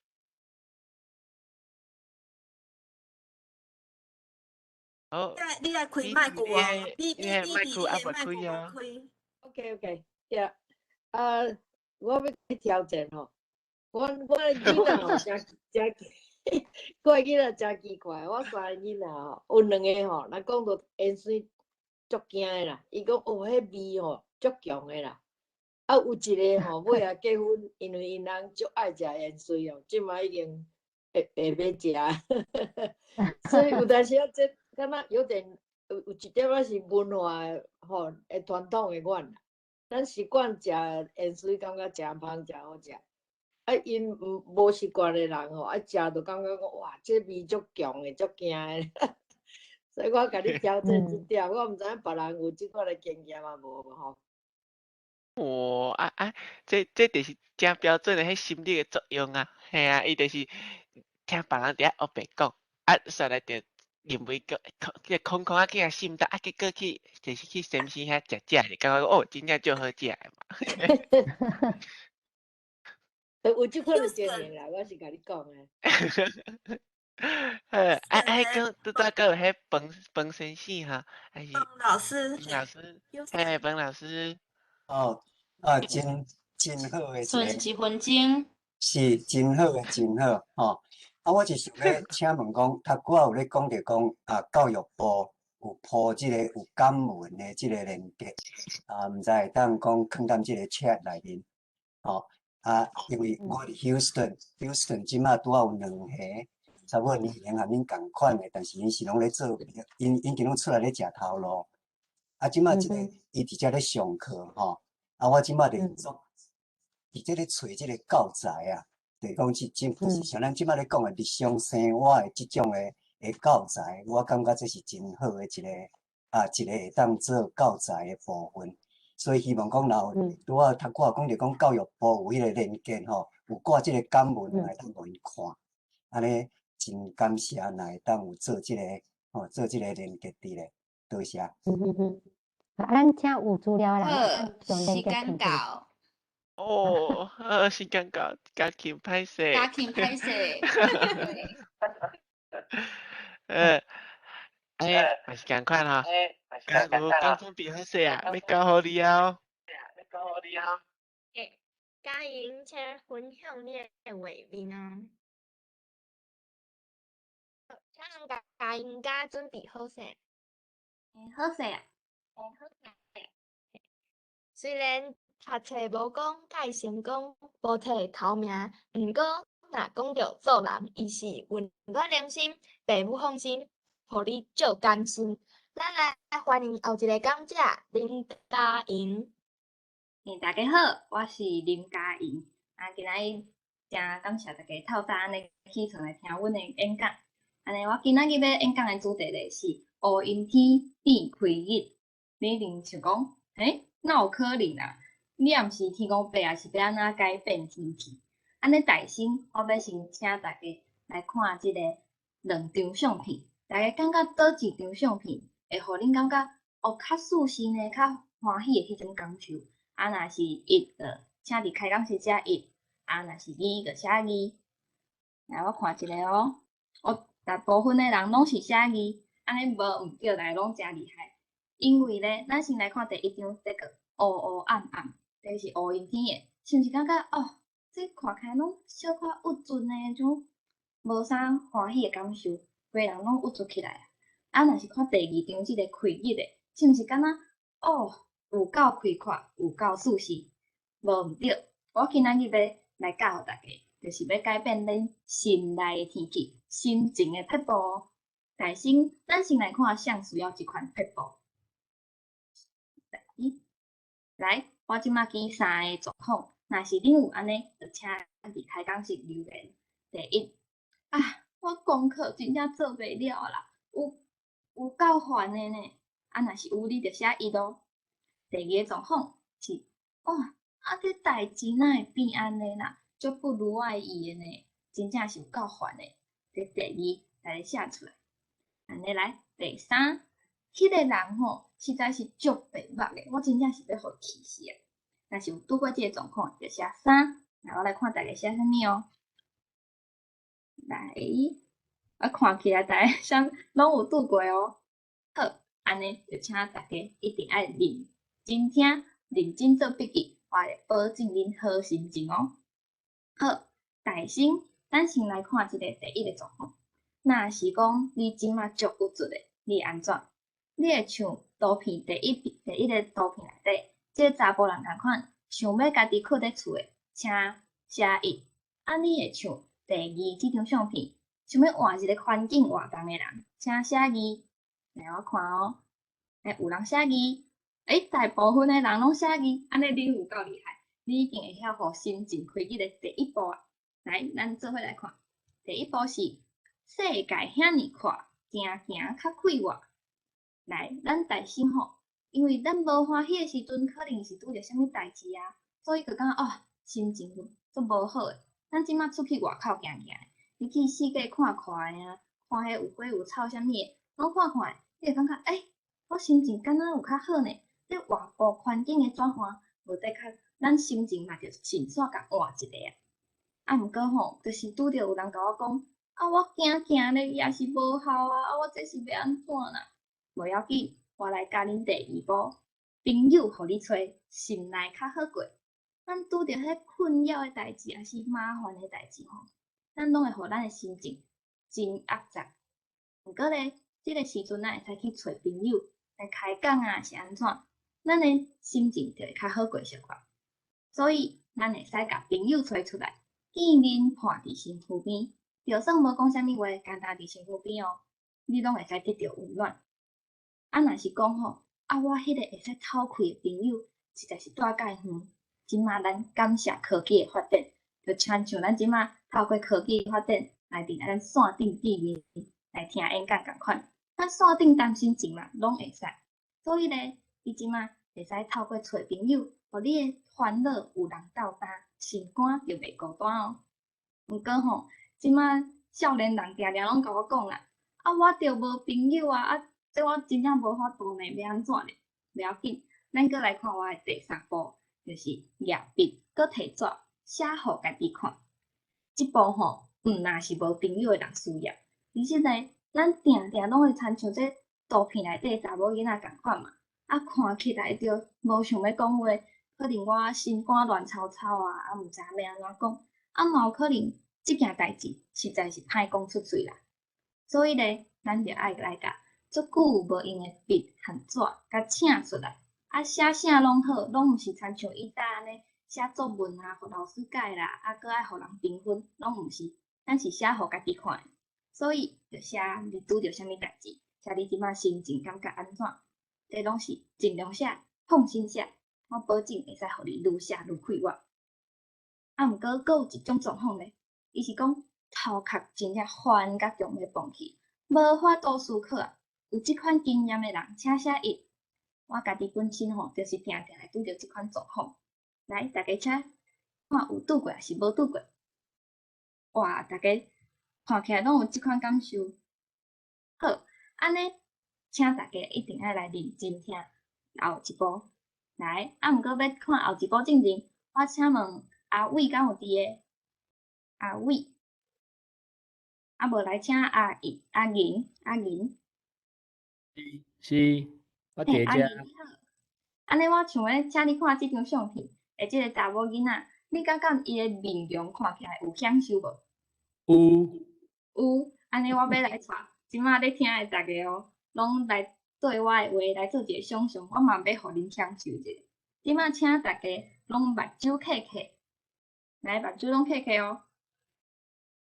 好，你愛開美麥克智，哦，你美的你美的麥克美智，你猶的未麥克無開哦。開。 OK OK，對，啊，我欲去挑戰吼，我的囡仔吼，誠誠，我的囡仔誠奇怪，我三个囡仔吼，有兩个吼，若講著煙媠足驚的啦，伊講哦，彼味吼足強的啦。啊，有一个吼，尾仔結婚，因為𪜶翁足愛食煙媠哦，這擺已經會會欲食，所以有當時仔這敢若有點有一點仔是文化的吼，的傳統的阮啦。咱習慣食煙媠，感覺誠芳誠好食。啊，𪜶無習慣的人吼，啊食就感覺講哇，這味足強的，足驚的。所以我共你挑戰這點，我毋知影別人有這款的經驗啊無吼。哦，啊啊，這就是誠標準的彼心理的作用啊，嘿啊，伊就是聽別人佇遐烏白講，啊，煞來就認為講空，這個空空啊，去共滲透，啊，結果去就是去先生遐食食，就感覺哦，真正足好食的嘛。有這款的經驗啦，我是共你講的。好，啊啊，講拄才閣有彼彭彭先生哈，還是彭老師，彭老師，嘿，彭老師。哦，啊，真真好的一剩個，一分鐘。是真好的，真好吼。啊，我是想欲請問講，頭拄仔有咧講著講啊，教育部有鋪這個有感文的這個連結，啊，毋知會當講囥踮這個 chat 內面，吼啊，因為我佇 Houston，Houston 這馬拄仔有兩個差不多年齡和恁仝款的，但是𪜶是攏咧做，𪜶已經攏出來咧食頭路。啊，這馬這個伊佇遮咧上課吼，啊，我這馬就做佇這咧揣這個教材啊，就是講這就是像咱這馬咧講的日常生活的這種的教材，我感覺這是真好的一個啊，一個會當做教材的部分。所以希望講若有拄仔頭拄仔講著講教育部有彼個連結吼，有掛這個感文來當予𪜶看，按呢真感謝若會當有做這個吼，做這個連結佇咧，多謝。啊，咱請有資料的人好，將連時結囥間到。哦，好，時間到，嘉慶歹勢。嘉慶歹勢。哎，嘛是仝款吼，剛有剛準備好勢啊，欲交予你哦。欸，嘉瑩，請分享你的畫面哦。請問嘉瑩敢準備好勢？欸，好勢啊！欸，好勢。雖然讀冊無講蓋成功，無提頭名，毋過若講著做人，伊是溫暖良心，父母放心，予你足甘心。咱來歡迎後一个講者林嘉瑩。欸，大家好，我是林嘉瑩。啊，今仔日誠感謝大家透早按呢起床來聽阮的演講。按呢，我今仔日欲演講的主題咧是烏陰天變開日。你一定想講，欸，哪有可能啊？你也毋是天公伯啊，是欲按怎改變天氣？按呢，大先，我欲先請大家來看這个兩張相片。大家感覺佗一張相片會予恁感覺哦，較舒適呢，較歡喜的彼種感受？啊，若是一，就請佇開講室寫一；啊，若是二，就寫二。來，我看一下哦，哦，大部分的人攏是寫二，按呢無毋對，大家攏誠厲害。因為咧，咱先來看第一張，這个烏烏暗暗，這是烏陰天的，是毋是感覺哦？這看起來攏小可鬱卒呢，種無啥歡喜的感受，規人攏鬱卒起來啊。啊，若是看第二張這个開日的，是毋是敢若哦？有夠開闊，有夠舒適，無毋對。我今仔日欲來教予大家，就是欲改變恁心內的天氣、心情的撇步。大先，咱先來看啥需要這款撇步。來，我這馬舉三个狀況，若是恁有按呢，就請佇開講室留言。第一，啊，我我功课真正做袂了啊啦，有够烦的呢。啊，若是有你就写一咯。第二个状况是，哦，啊，这代志哪会变按呢啦？足不如我的意的呢，真正是有够烦的。这第二，来写出来。按呢来，第三，彼个人吼，实在是足白目的，我真正是欲予气死啊！若是有拄过这个状况，就写三。来，我来看大家写啥物哦。来，我看起来大家啥拢有拄过哦。好，按呢就请大家一定爱认真听，认真做笔记，我会保证恁好心情哦。好，大先，咱先来看这个第一个状况。若是讲你这马足郁卒的，你会按怎？你会像图片第一个图片内底，这个查埔人仝款，想欲家己囥佇厝的，请写一。啊，你会像第二这张相片，想欲换一个环境活动的人，请写二。来，我看哦，欸，有人写二，欸，大部分的人拢写二，按呢你有够厉害，你已经会晓予心情开启的第一步啊。来，咱做伙来看，第一步是世界遐尔阔，行行较快活。来，咱内心吼，因为咱无欢喜的时阵，可能是拄著啥物代志啊，所以就感觉哦，心情足无好的。咱这马出去外口行行，你去四界看看啊，看彼有花有草啥物的，拢看看，你会感觉欸，我心情敢若有较好呢。这外部环境的转换，无的确，咱心情嘛就顺续共换一个啊。啊，毋过吼，就是拄著有人共我讲，啊，我行行咧也是无效啊，啊，我这是欲按怎啦？无要紧，我来教恁第二步，朋友予你揣，心内较好过。咱拄著彼困扰的代志，抑是麻烦的代志吼，咱拢会予咱的心情真压榨。毋过咧，这个时阵咱会使去揣朋友来开讲啊，是按怎？咱的心情就会较好过小可。所以，咱会使共朋友揣出来，见面伴伫身躯边，就算无讲啥物话，干焦伫身躯边哦，你拢会使得著温暖。啊，若是讲吼，啊，我彼个会使透气的朋友，实在是蹛介远。这马咱感谢科技的发展，就亲像咱这马透过科技的发展，来伫咱线顶见面来听演讲仝款，咱线顶谈心情嘛，拢会使。所以咧，你这马会使透过揣朋友，予你的烦恼有人斗担，心肝就袂孤单哦。毋过吼，这马少年人定定拢共我讲啦，啊，我著无朋友啊，啊，这我真正无法度呢，欲按怎呢？袂要紧，咱阁来看我的第三步。就是举笔，阁提纸写予家己看。这步吼，毋若是无朋友的人需要。其实呢，咱定定拢会亲像这图片内底查某囡仔仝款嘛，啊，看起来就无想欲讲话，可能我心肝乱糟糟啊，啊，毋知欲按怎讲，啊，嘛有可能这件代志实在是歹讲出嘴啦。所以咧，咱就爱来共足久无用的笔和纸，共请出来。啊，写啥拢好，拢毋是亲像以早按呢写作文啊，予老师改啦，啊，阁爱予人评分，拢毋是。咱是写予家己看的，所以就写你拄著啥物代志，写你这马心情感觉按怎，这拢是尽量写，放心写，我保证会使予你愈写愈快活。啊，毋过阁有一种状况咧，伊是讲头壳真正烦甲强欲崩去，无法度思考啊。有这款经验的人，请写一。我家己本身吼，就是定定会拄著这款状况。来，大家请看有拄过抑是无拄过？哇，大家看起来拢有这款感受。好，按呢，请大家一定爱来认真听后一步。来，啊，毋过欲看后一步进前，我请问阿伟敢有伫个？阿伟，啊无来请阿银、阿银、阿银。是。我伫遮。按呢，我想欲请你看这张相片，的这个查某囡仔，你感觉伊的面容看起来有享受无？有。有，按呢，我欲来带这马咧听的大家哦，拢来对我的话来做一个想象，我嘛欲予恁享受一下。这马请大家拢目睭闭起，来目睭拢闭起哦。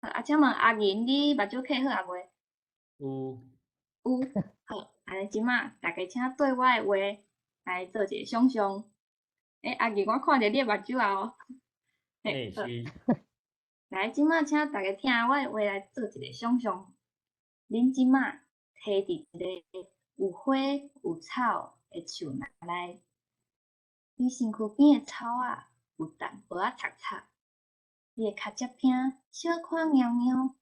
啊，请问阿银，你目睭闭好啊未？有。有，好。按呢，这马大家请对我的话来做一个想象。欸，阿银，我看著你的目睭啊哦。欸，是。來，這馬請大家聽我的話來做一个想像。恁這馬佇佇一个有花有草的樹林內，你身軀邊的草仔有淡薄仔賊賊，你的跤跡坪小可貓貓，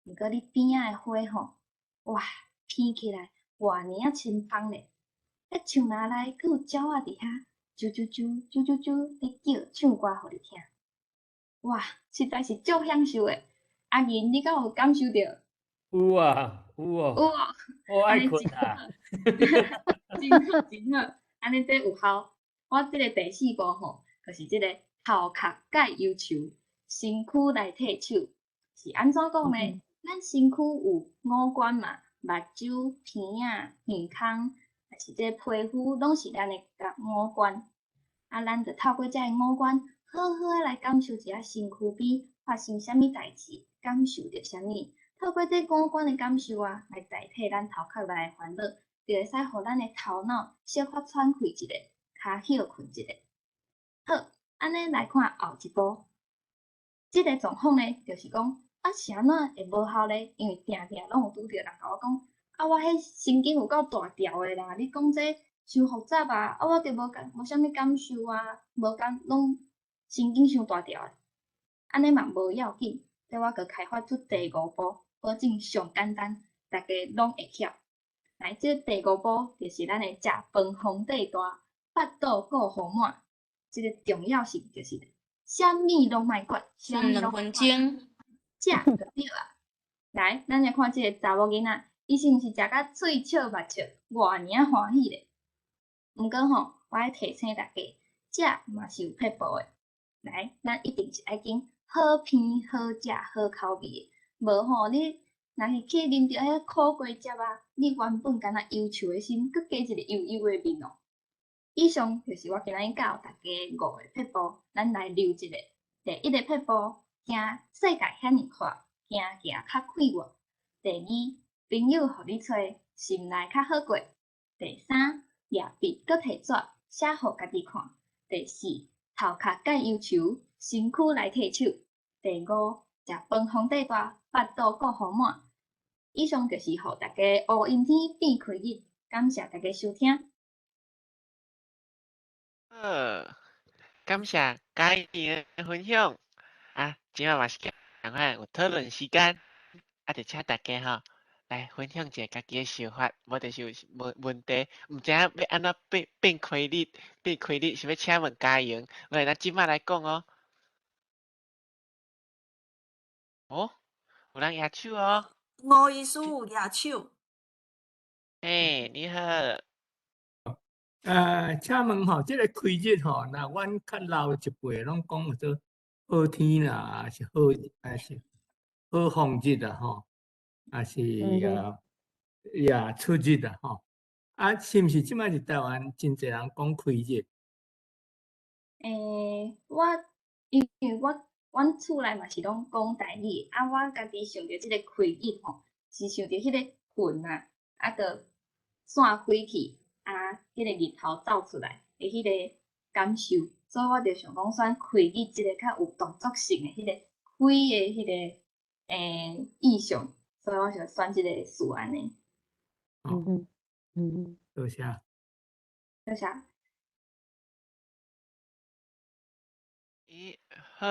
毋過你邊仔的花吼，哇，闻起來偌爾仔清芳咧！彼樹林內閣有鳥仔佇遐，啾啾啾啾啾啾咧叫，唱歌予你聽。哇，實在是足享受的。阿銀，你敢有感受著？有啊，有哦。有哦。我愛睏啊。真好，真好，按呢這有效。我這个第四步吼，就是這个頭殼蓋憂愁，身軀來替手，是按怎講呢？咱身軀有五官嘛，目睭、鼻仔、耳孔，抑是這个皮膚，攏是咱的五官。啊，咱就透過這个五官，好好仔來感受一下身軀邊發生啥物代誌，感受著啥物。透過這五官的感受啊，來代替咱頭殼內的煩惱，就會使予咱的頭腦小可喘氣一下，較歇睏一下。好，按呢來看後一步，這个狀況呢，就是講啊，是按怎會無效咧？因為定定攏有拄著人共我講，啊，我彼神經有夠大條的啦，你講這傷複雜啊，啊，我就無感，無啥物感受啊，無感，攏神經傷大條的。按呢嘛無要緊，這我閣開發出第五步，保證上簡單，大家攏會曉。來，這第五步就是咱的食飯皇帝大，腹肚顧豐滿。這个重要性就是，啥物攏莫管，啥物兩分鐘，食就對啊。來，咱來看這个查某囡仔，伊是毋是食甲喙笑目笑，偌爾仔歡喜咧？毋過吼，我愛提醒大家，食嘛是有撇步的。來，咱一定是愛揀好鼻好食好口味的，無吼你若是去啉著彼苦瓜汁啊，你原本敢若憂愁的心，閣加一个憂憂的面哦。以上就是我今仔日教大家五个撇步，咱來留一个。第一个撇步，驚世界遐爾闊，行行較快活。第二，朋友予你揣，心內較好過。第三，掠筆閣提紙，寫予家己看。第四，頭殼蓋憂愁，身軀來替手。第五，食飯皇帝大，腹肚顧豐滿。以上就是予大家烏陰天變開日，感謝大家收聽。好，感謝嘉穎的分享。啊，這擺嘛是仝款有討論時間，啊，就請大家吼來分享一下家己的想法，無就是有問問題，毋知影欲按怎變變開日，變開日，想欲請問嘉穎，我會當這擺來講哦。哦，有人舉手哦。吳醫師有舉手。嘿，你好。請問吼，這个開日吼，若阮較老一輩攏講叫做好天啦，還是好，還是好風日啊吼，還是啊也出日啊吼，啊，是毋是這擺佇台灣真濟人講開日？我因為我阮厝內嘛是攏講台語，啊，我家己想著這个開日吼，是想著彼个雲啊，啊，閣散開去。啊，彼个日頭走出來的彼个感受，所以我就想講選開日這个較有動作性的彼個開的彼个意象，所以我就選這个詞按呢。多謝。多謝。咦，好，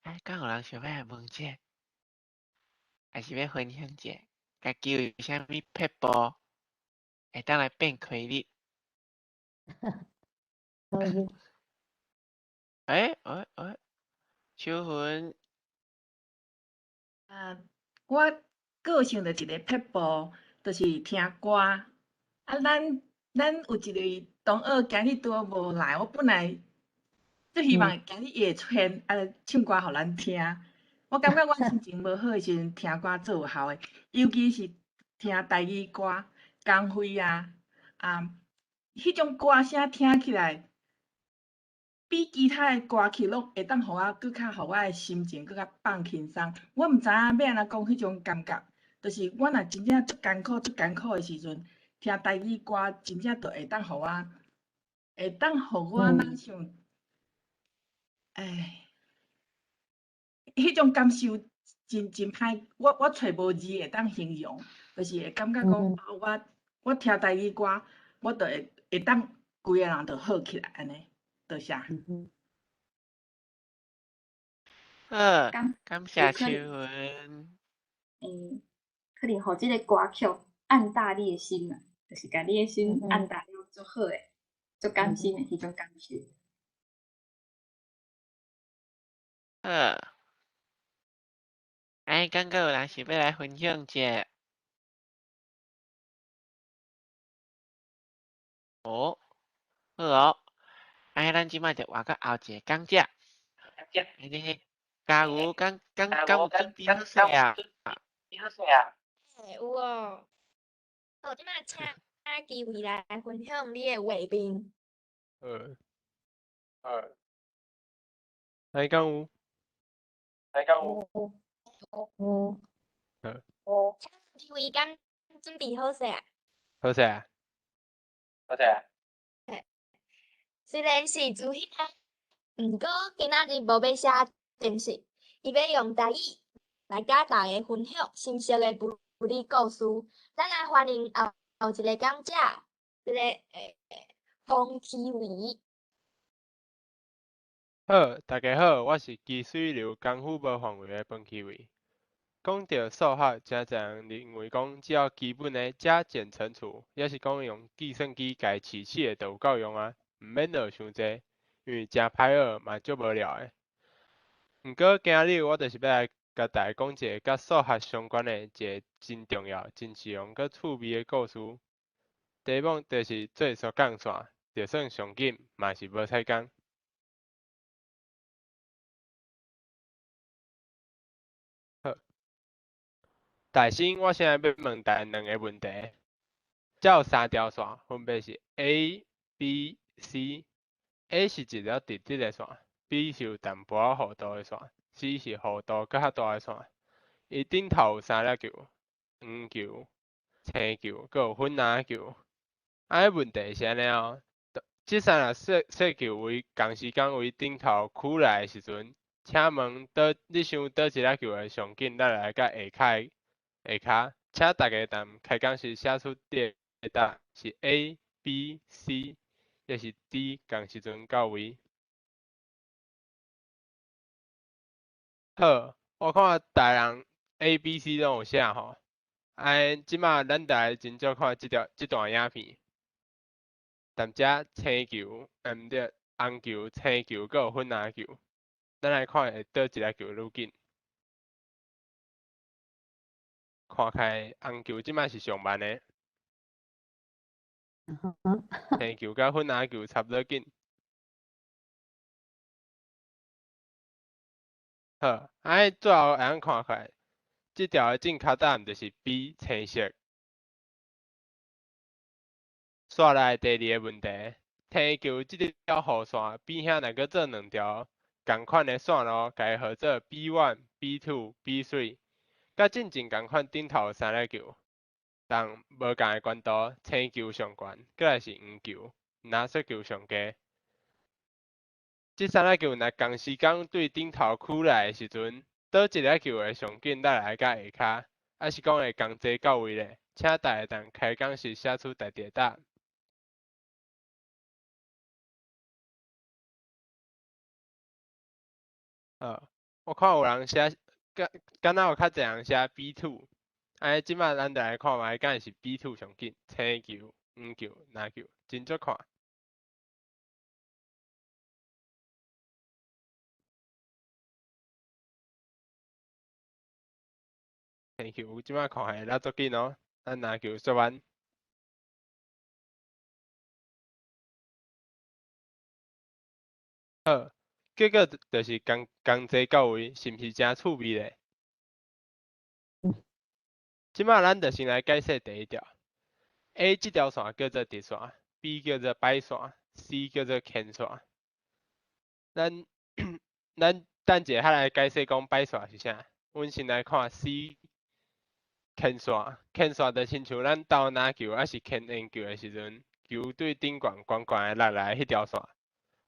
哎，敢有人想欲來問者，還是欲分享者，家己有啥物撇步？會當來變開日。欸欸欸，秋雲。啊，我閣想著一个撇步，就是聽歌。啊，咱有一位同學今日拄好無來，我本來最希望今日伊會出現，啊，唱歌予咱聽。我感覺我心情無好的時陣，聽歌足有效的，尤其是聽台語歌。江蕙啊，啊，彼種歌聲聽起來，比其他的歌曲攏會當予我閣較予我的心情閣較放輕鬆。我毋知影欲按怎講彼種感覺，就是我若真正足艱苦、足艱苦的時陣，聽台語歌，真正就會當予我，會當予我若像，哎。彼種感受真真歹，我揣無字會當形容，就是會感覺講，啊，我聽台語歌，我就會當規个人就好起來按呢，多謝。好，感感謝有可秋能雲。可能予這个歌曲按大你的心啊，就是共你的心按大了足好的，足甘心的彼種感受。好。哎，敢閣有人想欲來分享一下？哦，好哦。哎，咱這擺就換到後一個講者。哎，你加油，敢敢敢有準備好勢啊？欸，有哦。好，這擺請基偉來分享你的畫面。好。好。哎，敢有？哎，敢有？有。好。請基偉敢準備好勢啊？好勢啊？好勢啊？嘿，雖然是自彼，毋過今仔日無欲寫程式，伊欲用台語來佮大家分享新鮮的物理故事。咱來歡迎後後一個講者，這个馮基偉。好，大家好，我是基水流功夫無範圍的彭基偉。講著數學，誠濟人認為講只要基本的加減乘除，抑是講用計算機共試試的就有夠用啊，毋免學傷濟，因為誠歹學嘛足無聊的。毋過今日我就是欲來共大家講一个佮數學相關的一个真重要、真實用、閣趣味的故事。題目就是做速降線，就算上緊嘛是無彩工。好，大先，我現在欲問大家兩个問題。這有三條線，分別是 A、B、C。A 是一條直直的線，B 是有淡薄仔弧度的線，C 是弧度閣較大的線。伊頂頭有三粒球，黃球、青球，閣有粉藍球。啊，彼問題是按呢哦，這三粒細細球為仝時間為頂頭曲來的時陣，請問佗你想佗一粒球會上緊落來佮下跤下跤？請大家踮開講時寫出你的答案是 A、B、C，抑是 D 仝時陣到位。好，我看逐人 A、B、C 攏有寫吼。按呢，這擺咱就來真少看這條這段影片。踮遮青球，毋對，紅球、青球，閣有粉藍球。咱來看會佗一粒球愈緊。看起來紅球這擺是上慢的。青球佮粉藍球差不多緊。好，按呢最後會當看起來，這條的正確答案就是 B 青色。煞來第二个問題，青球這條弧線邊遐若閣做兩條仝款的線路，共伊號做 B1、B2、B3，佮進前仝款頂頭有三粒球，但無仝的懸度，青球上懸，過來是黃球，藍色球上低。這三粒球若仝時間對頂頭曲來的時陣，佗一粒球會上緊落來佮下跤，抑是講會仝齊到位咧？請大家踮開講時寫出家己的答案。我看有人寫，敢若有較濟人寫 B2，按呢這擺咱就來看覓，敢會是 B2 上緊，青球、黃球、藍球，真足看。青球這擺看起來足緊哦，咱藍球縮慢。好，結果就是仝仝齊到位，是毋是誠趣味咧？這擺咱就先來解釋第一條。A 這條線叫做直線，B 叫做擺線，C 叫做牽線。咱等一下來解釋講擺線是啥。阮先來看 C 牽線，牽線就親像咱鬥籃球抑是牽鉛球的時陣，球對頂懸懸懸的落來彼條線。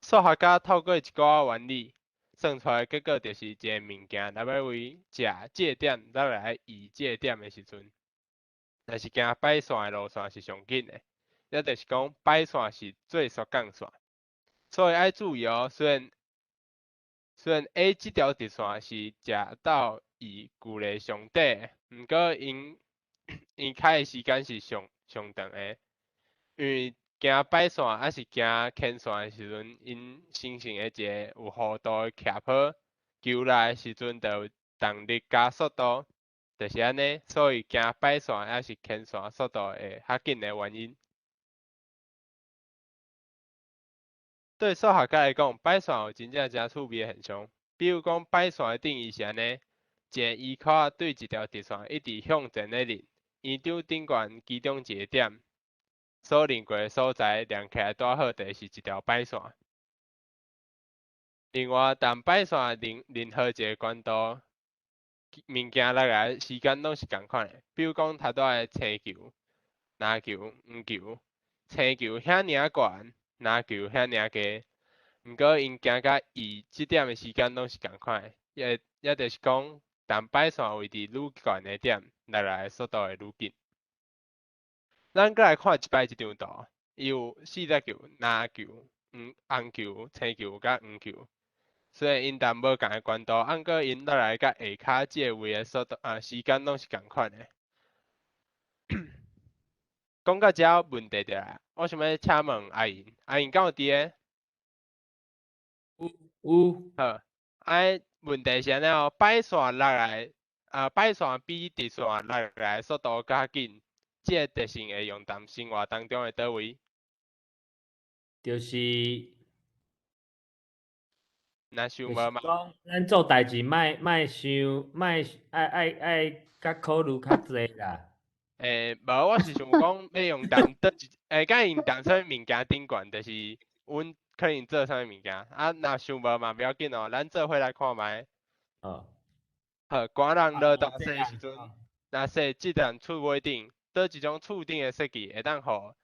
數學家透過一寡原理，算出來結果就是一個物件若欲為食這點落來移這點的時陣，若是行擺線的路線是上緊的，也就是講擺線是最速降線。所以愛注意哦，雖然 A 這條直線是食到伊距離上短的，毋過𪜶開的時間是上上長的，因為行擺線抑是行牽線的時陣，𪜶形成的一個有弧度的斜坡，球來的時陣就有動力加速度，就是按呢，所以行擺線抑是牽線速度會較緊的原因。對數學家來講，擺線有真正誠趣味的現象。比如講，擺線的定義是按呢：一个圓箍對一條直線一直向前咧擰，圓柱頂懸其中一個點所擰過的所在，量起來拄好就是一條擺線。另外，當擺線任任何一個懸度，物件落來時間攏是仝款的。比如講，頭拄仔的青球、藍球、黃球，青球遐爾懸，藍球遐爾低，毋過𪜶行到伊這點的時間攏是仝款的，也就是講，當擺線位置愈懸的點，落來的速度會愈緊。咱閣來看一擺這張圖，伊有四隻球：藍球、紅球、青球佮黃球。雖然𪜶佇無仝的懸度，毋過𪜶落來佮下跤這個位的速度啊時間攏是仝款的。講到這，問題就來，我想欲請問阿英，阿英敢有佇个？有。好，按呢問題是按呢哦，擺線落來，啊擺線比直線落來速度較緊，這個特性會用佇生活當中的佗位？就是。若想無嘛？講，咱做代誌莫莫想，莫愛愛愛較考慮較濟啦。無，我是想講欲用佇佗一，敢用佇啥物物件頂懸，就是阮可能做啥物物件。啊，若想無嘛無要緊哦，咱做伙來看覓。哦。好，寒人落大雪的時陣，若雪這層厝尾頂，佗一種厝頂的設計會當予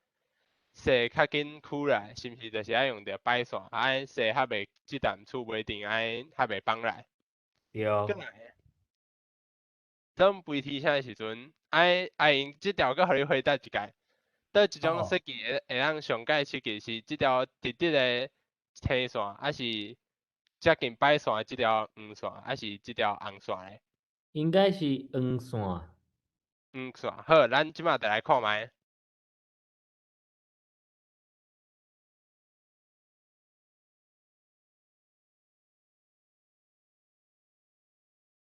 雪較緊囥來，是毋是就是愛用著擺線，按呢雪較袂這層厝尾頂，按呢較袂放來。對。閣來，當飛天車的時陣，按阿英這條閣予你回答一擺。佗一種設計會當上蓋設計是這條直直的青線，抑是接近擺線的這條黃線，抑是這條紅線咧？應該是黃線。黃線，好，咱這擺就來看覓。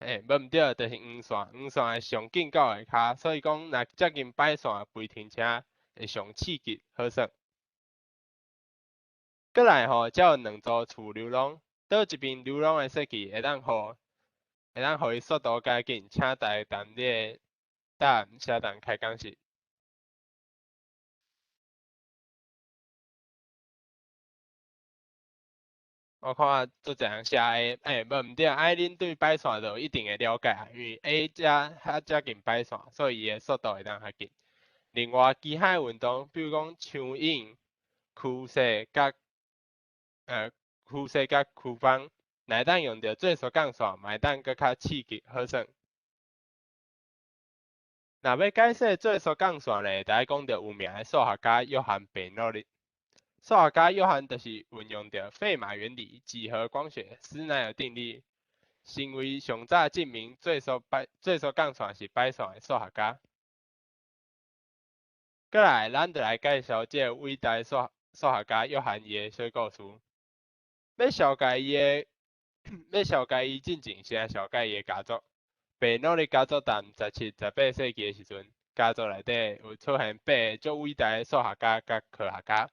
無毋對，就是黃線，黃線會上緊到下跤，所以講若接近擺線飛天車會上刺激，好耍。閣來吼，才有兩組次流廊，佗一邊流廊的設計會當予伊速度較緊，請大家踮你的答案寫佇開講室。我看足濟人寫 A，無毋對，愛恁對擺線就有一定的了解啊，因為 A 遮較接近擺線，所以伊的速度會當較緊。另外，其他的運動，比如講長引、趨勢佮區方，若會當用著最速降線，嘛會當閣較刺激好耍。若欲解釋最速降線咧，就愛講著有名的數學家約翰貝諾利。數學家約翰就是運用著費馬原理、幾何光學、斯奈爾定律，成為上早證明最速降線是擺線的數學家。閣來，咱就來介紹這個偉大數學家約翰伊的小故事。欲紹介伊進前，先來紹介伊的家族。貝諾利家族佇17、18世紀的時陣，家族內底有出現八个足偉大的數學家佮科學家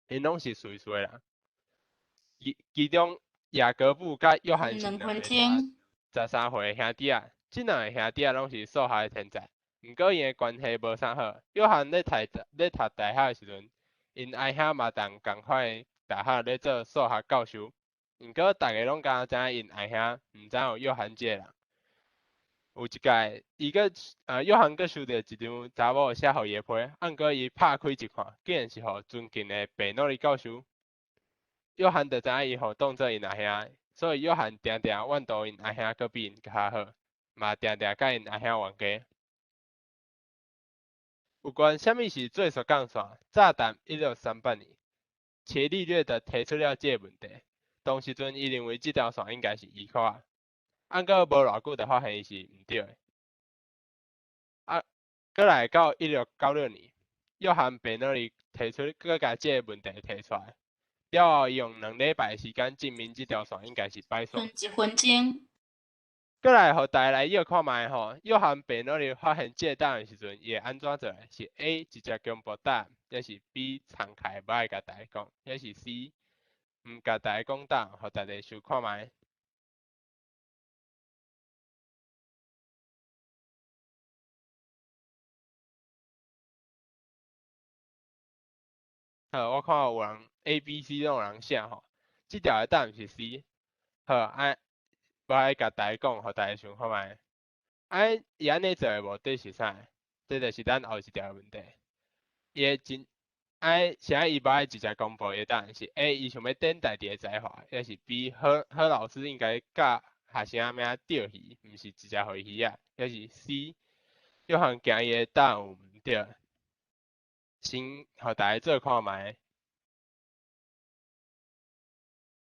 ，𪜶攏是瑞士的人。其中雅各布佮約翰是兩分鐘。 13歲的兄弟仔，這兩个兄弟仔攏是數學的天才，毋過𪜶的關係無啥好。約翰咧讀大學的時陣，𪜶阿兄嘛佇仝款的大學咧做數學教授，毋過逐个攏敢若知影𪜶阿兄，毋知影有約翰這个人。有一擺，伊閣約翰閣收著一張查某寫予伊的批，毋過伊拍開一看，竟然是予尊敬的貝諾利教授。約翰就知影伊予當做𪜶阿兄，所以約翰定定怨妒𪜶阿兄閣比𪜶較好，嘛定定共𪜶阿兄冤家。有關啥物是最速降線？炸彈1638年，伽利略就提出了這个問題。當時陣伊認為這條線應該是圓箍仔，啊毋過無偌久就發現伊是毋對的。啊，閣來到1696年，約翰貝諾利提出，閣共這个問題提出來。了後，伊用2禮拜的時間證明這條線應該是擺線。剩一分鐘。閣來，予大家來臆看覓吼，約翰貝諾利發現這个答案的時陣，伊會按怎做？是 A 直接公布答案，抑是 B 藏起來無愛共大家講，抑是 C 毋共大家講答案，予大家想看覓。好，我看有人 A、B、C 攏有人寫吼，這條的答案是 C。好，啊，無愛共大家講，予大家想看覓。啊，伊按呢做的目的是啥？這就是咱後一條的問題。伊的真，啊，啥伊無愛直接公布伊的答案是 A，伊想欲展家己的才華，抑是 B，好好老師應該教學生按怎釣魚，毋是直接予伊魚仔，抑是 C，約翰驚伊的答案有毋對。先予大家做看覓。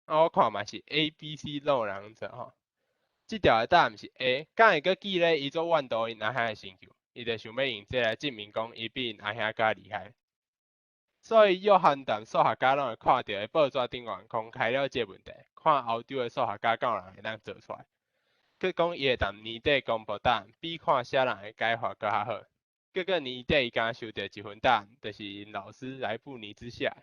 啊，我看嘛是 A、B、C 攏有人做吼。這條的答案是 A，敢會閣記咧？伊做怨妒𪜶阿兄的成就，伊就想欲用這來證明講伊比𪜶阿兄較厲害。所以約翰踮數學家攏會看著的報紙頂懸公開了這個問題，看歐洲的數學家敢有人會當做出來。閣講伊會踮年底公布答案，比看啥人的解法閣較好。結果年底伊敢收著一份答案，就是𪜶老師萊布尼茲寫的。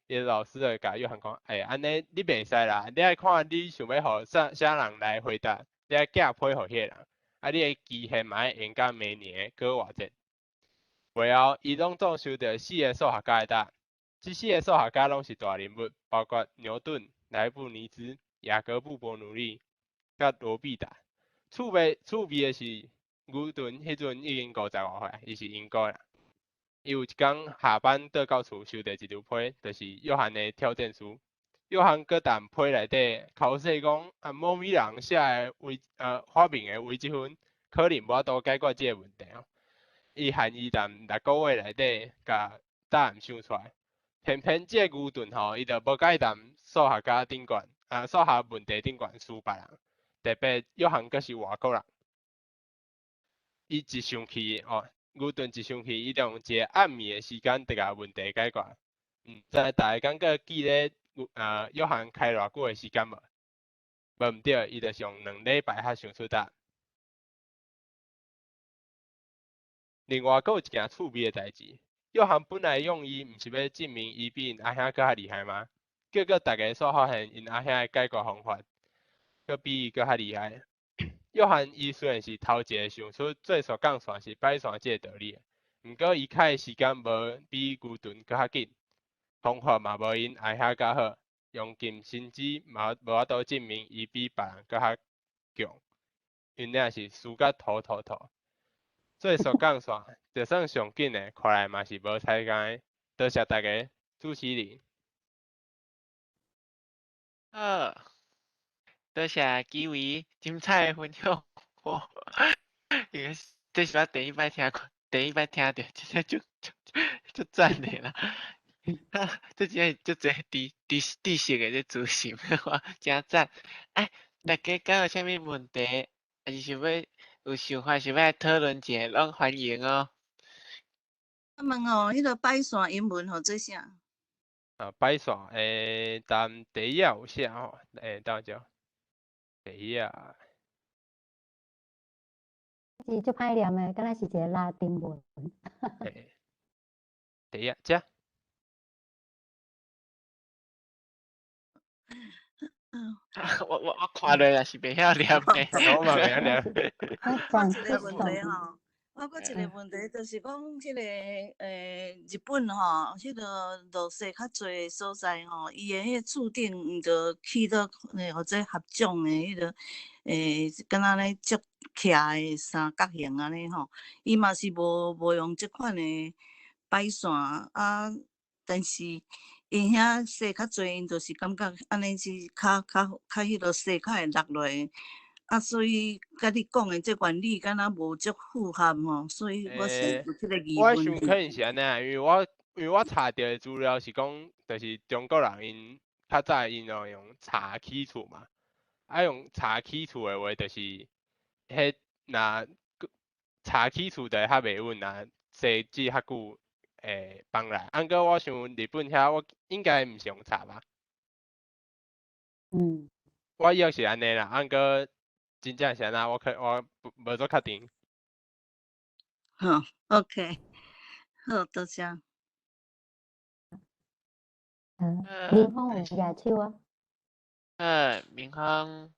伊老師就共約翰講：欸，按呢你袂使啦，你愛看你想欲予啥啥人來回答，你愛寄批予彼个人，啊，你的期限嘛愛延到明年的閣活節。袂後，伊攏總收著四个數學家的答案。這四个數學家攏是大人物，包括牛頓、萊布尼茲、雅各布·伯努利、佮羅必達。趣味的是，牛頓彼陣已經50外歲，伊是英國人。伊有一工下班倒到厝，收著一張批，就是約翰的挑戰書。約翰閣踮批內底剾洗講，啊，某物人寫的發明的微積分，可能無法度解決這個問題哦。伊限伊踮6個月內底共答案想出來。偏偏這個牛頓吼，伊就無佮意踮數學家頂懸，啊，數學問題頂懸輸別人。特別約翰閣是外國人，伊一生氣哦。牛頓一生氣，伊就用一个暗暝的時間，就共問題解決。毋知大家敢閣記得約翰開偌久的時間無？無毋對，伊就是用2禮拜才想出答案。另外，閣有一件趣味的代誌，約翰本來用意毋是欲證明伊比𪜶阿兄閣較厲害嗎？結果逐家煞發現𪜶阿兄的解決方法，閣比伊閣較厲害。約翰伊雖然是頭一个想出最速降線是擺線這个道理的，毋過伊開的時間無比牛頓閣較緊，方法嘛無𪜶阿兄較好，用盡心機嘛無法度證明伊比別人閣較強，𪜶也是輸甲塗塗塗。最速降線就算上緊的，看來嘛是無彩工的。多謝大家，主持人。好。多謝幾位精彩的分享，我這是我第一擺聽過，第一擺聽著，真正足足足讚的啦！這真正足濟知識的這資訊，我誠讚。哎，大家敢有啥物問題，抑是想欲有想法想欲來討論一下，攏歡迎哦。我問哦，彼个擺線英文號做啥？啊，擺線，踮第一頁有寫吼，等下。第一頁。是足歹念的，敢若是一个拉丁文。第一頁，這。我看落也是袂曉念的。我嘛袂曉念。我一个問題吼，我閣一个問題，就是講彼个日本吼，彼个落雪較濟的所在吼，伊的彼个厝頂毋就起做或者合掌的彼个敢若咧折起來的三角形按呢吼，伊嘛是無用這款的擺線啊，但是 𪜶遐雪較濟，𪜶就是感覺按呢是較較較彼落雪較會落落來，啊，所以佮你講的這原理敢若無足符合吼，所以我是有這個疑我想問。可能是按呢啊，因為我查著的資料是講，就是中國人𪜶較早𪜶就用柴起厝嘛，啊用柴起厝的話，就是彼若柴起厝就會較袂穩啊，雪水較久會放來。啊，毋過我想日本遐我應該毋是用柴吧？我臆是按呢啦，啊，毋過真正是按怎，我可我無足確定。好，OK，好，多謝。明峰有舉手啊？明峰。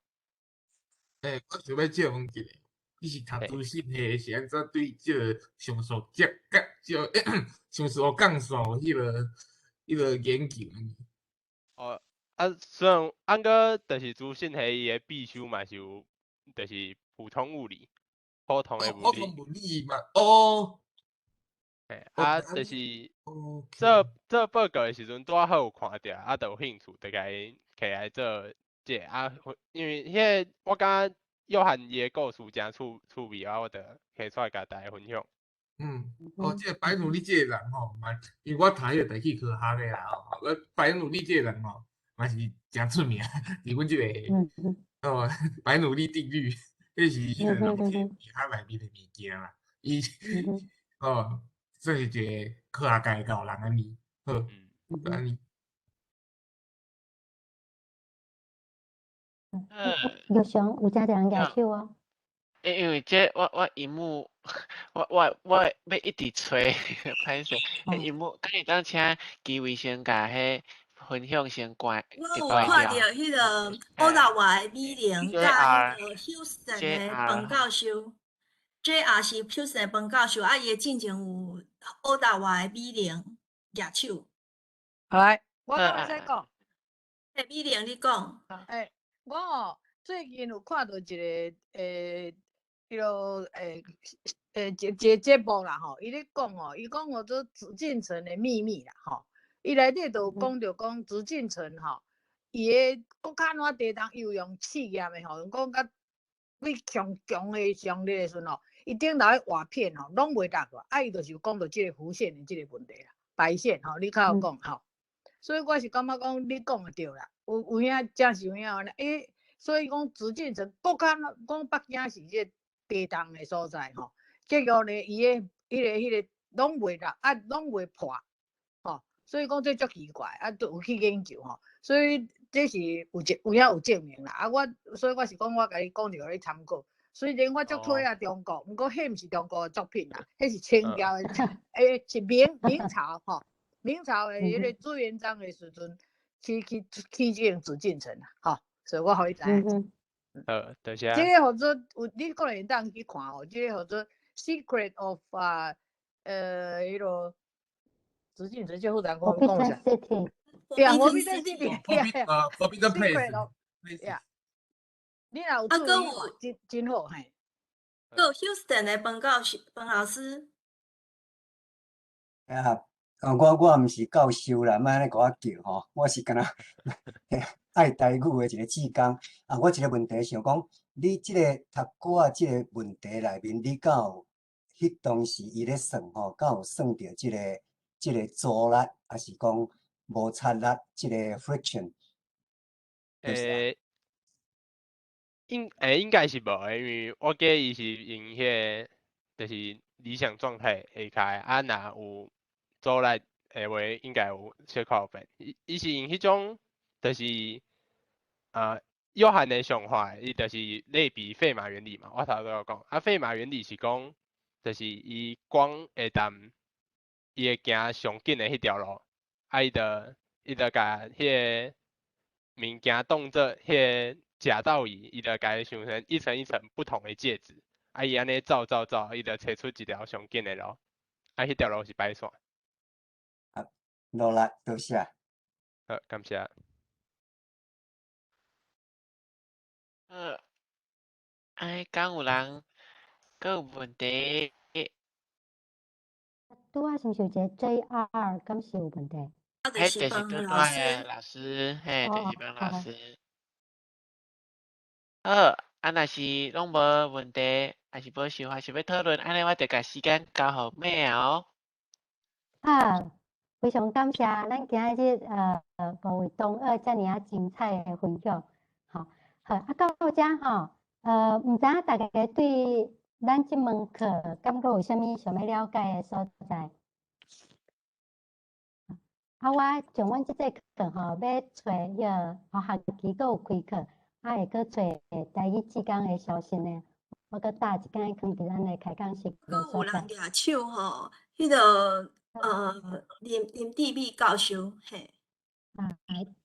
欸，我想欲借問一下，你是讀資訊系的，是按怎對這个上述這降這上述降線有彼个研究？哦，啊，雖然啊，毋過就是資訊系伊的必修嘛是有，就是普通物理，普通的物理。普通物理嘛，哦。嘿，啊，就是做做報告的時陣，拄仔好有看著，啊，就有興趣，就共伊摕來做這個啊，因為彼个我感覺約翰伊的故事誠趣味啊，我就摕出來共大家分享。哦，這个白努利這個人吼，嘛，因為我讀彼個台語科學的啦吼，我白努利這個人吼，嘛是誠出名，佇阮這个哦，白努利定律，彼是彼個邏輯學內面的物件啦，伊哦，算是一個科學界高人按呢，好，按呢。玉祥有誠濟人舉手哦。因為這我螢幕，我欲一直揣，歹勢，彼螢幕，敢會當請紀維先共彼分享先關，我有看著彼个奧達瓦的美玲，佮彼個休斯頓的彭教授，JR 是休斯頓的彭教授，啊，伊的進前有奧達瓦的美玲舉手。來，我閣會使講。欸，美玲你講。欸，我吼最近有看著一个彼落一個節目啦吼，伊咧講吼，伊講號做紫禁城的秘密啦吼，伊內底就有講著講紫禁城吼，伊的國較按怎地動，伊有用試驗的吼，講甲對上強的上熱的時陣吼，伊頂頭彼瓦片吼攏袂落去，啊伊就是有講著這个弧線的這个問題啦，白線吼，你較有講吼，所以我是感覺講你講的對啦，有影真是有影按呢，欸，所以講紫禁城閣較講北京是這個地動的所在吼，結果呢，伊的彼个攏袂落，啊，攏袂破，吼，所以講這足奇怪，啊，都有去研究吼，所以這是有證有影有證明啦。啊，我所以我是講我共你講著予你參考。雖然我足推啊中國，毋過彼毋是中國的作品啦，彼是清朝的，欸，是明朝吼，明朝的彼個朱元璋的時陣去去去這間紫禁城啦，吼，所以我予你知影。好，多謝。這个號做有，你可能會當去看哦。這个號做 Secret of 啊，彼落紫禁城，這好難講講啥。對啊，Forbidden City。啊，Forbidden Place。你若有注意，真真好嘿。閣有 Houston 的彭教授，彭老師。啊，我毋是教授啦，莫按呢共我叫吼，我是敢若愛台語的一個志工。啊，我一個問題想講，你這个讀歌仔這个問題內面，你敢有彼當時伊咧算吼，敢有算著這个阻力，抑是講摩擦力，這个 friction？欸，應該是無的，因為我記得伊是用彼个，就是理想狀態下跤，啊，若有阻力的話，應該有小可有變。伊是用彼種，就是約翰的想法，伊就是類比費馬原理嘛。我頭拄有講，啊，費馬原理是講，就是伊光會當，伊會行上緊的彼條路，啊，伊就共彼个物件當做彼个假道儀，伊就共伊想成一層一層不同的介質，啊，伊按呢走走走，伊就揣出一條上緊的路，啊，彼條路是白線。努力，多謝。好，感謝。按呢敢有人閣有問題？拄仔是毋是有一個 JR，敢是有問題？就是彼就是拄彭拄老师。的老师，嘿，就是彭老师。好，啊，若是攏無問題，抑是無想法想欲討論，按呢我就共時間交予妹仔哦。啊，非常感謝咱今日五位同學遮爾仔精彩的分享，吼，好，啊到遮吼，毋知影大家對咱這門課感覺有啥物想欲了解的所在？啊，我將阮這節課吼，欲揣彼個予學期閣有開課，啊會閣揣台語志工的消息呢，我閣搭一工囥佇咱的開講室的閣有所在。人舉手吼，彼個林志美教授，嘿。啊，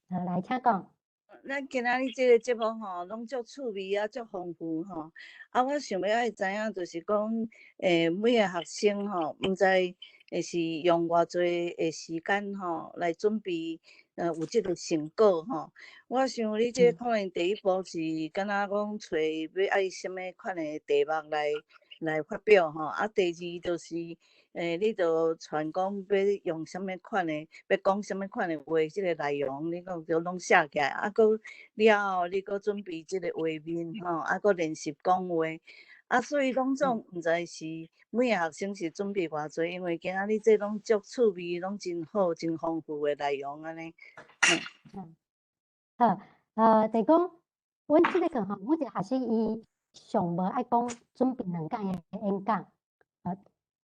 來，來，請講。咱今仔日這个節目吼，攏足趣味啊，足豐富吼。啊，我想欲愛知影，就是講，每个學生吼，毋知會是用偌濟的時間吼來準備，有這个成果吼。我想你這可能第一步是敢若講揣欲愛啥物款的題目來發表吼。啊，第二就是，你著傳講欲用啥物款的，欲講啥物款的話，這个內容你講著攏寫起來，啊，閣了後你閣準備這个畫面吼，啊，閣練習講話，啊，所以攏總毋知是每个學生是準備偌濟，因為今仔日這攏足趣味，攏真好，真豐富的內容按呢。好，就講，阮這个課吼，每一個學生伊上無愛講準備兩工的演講，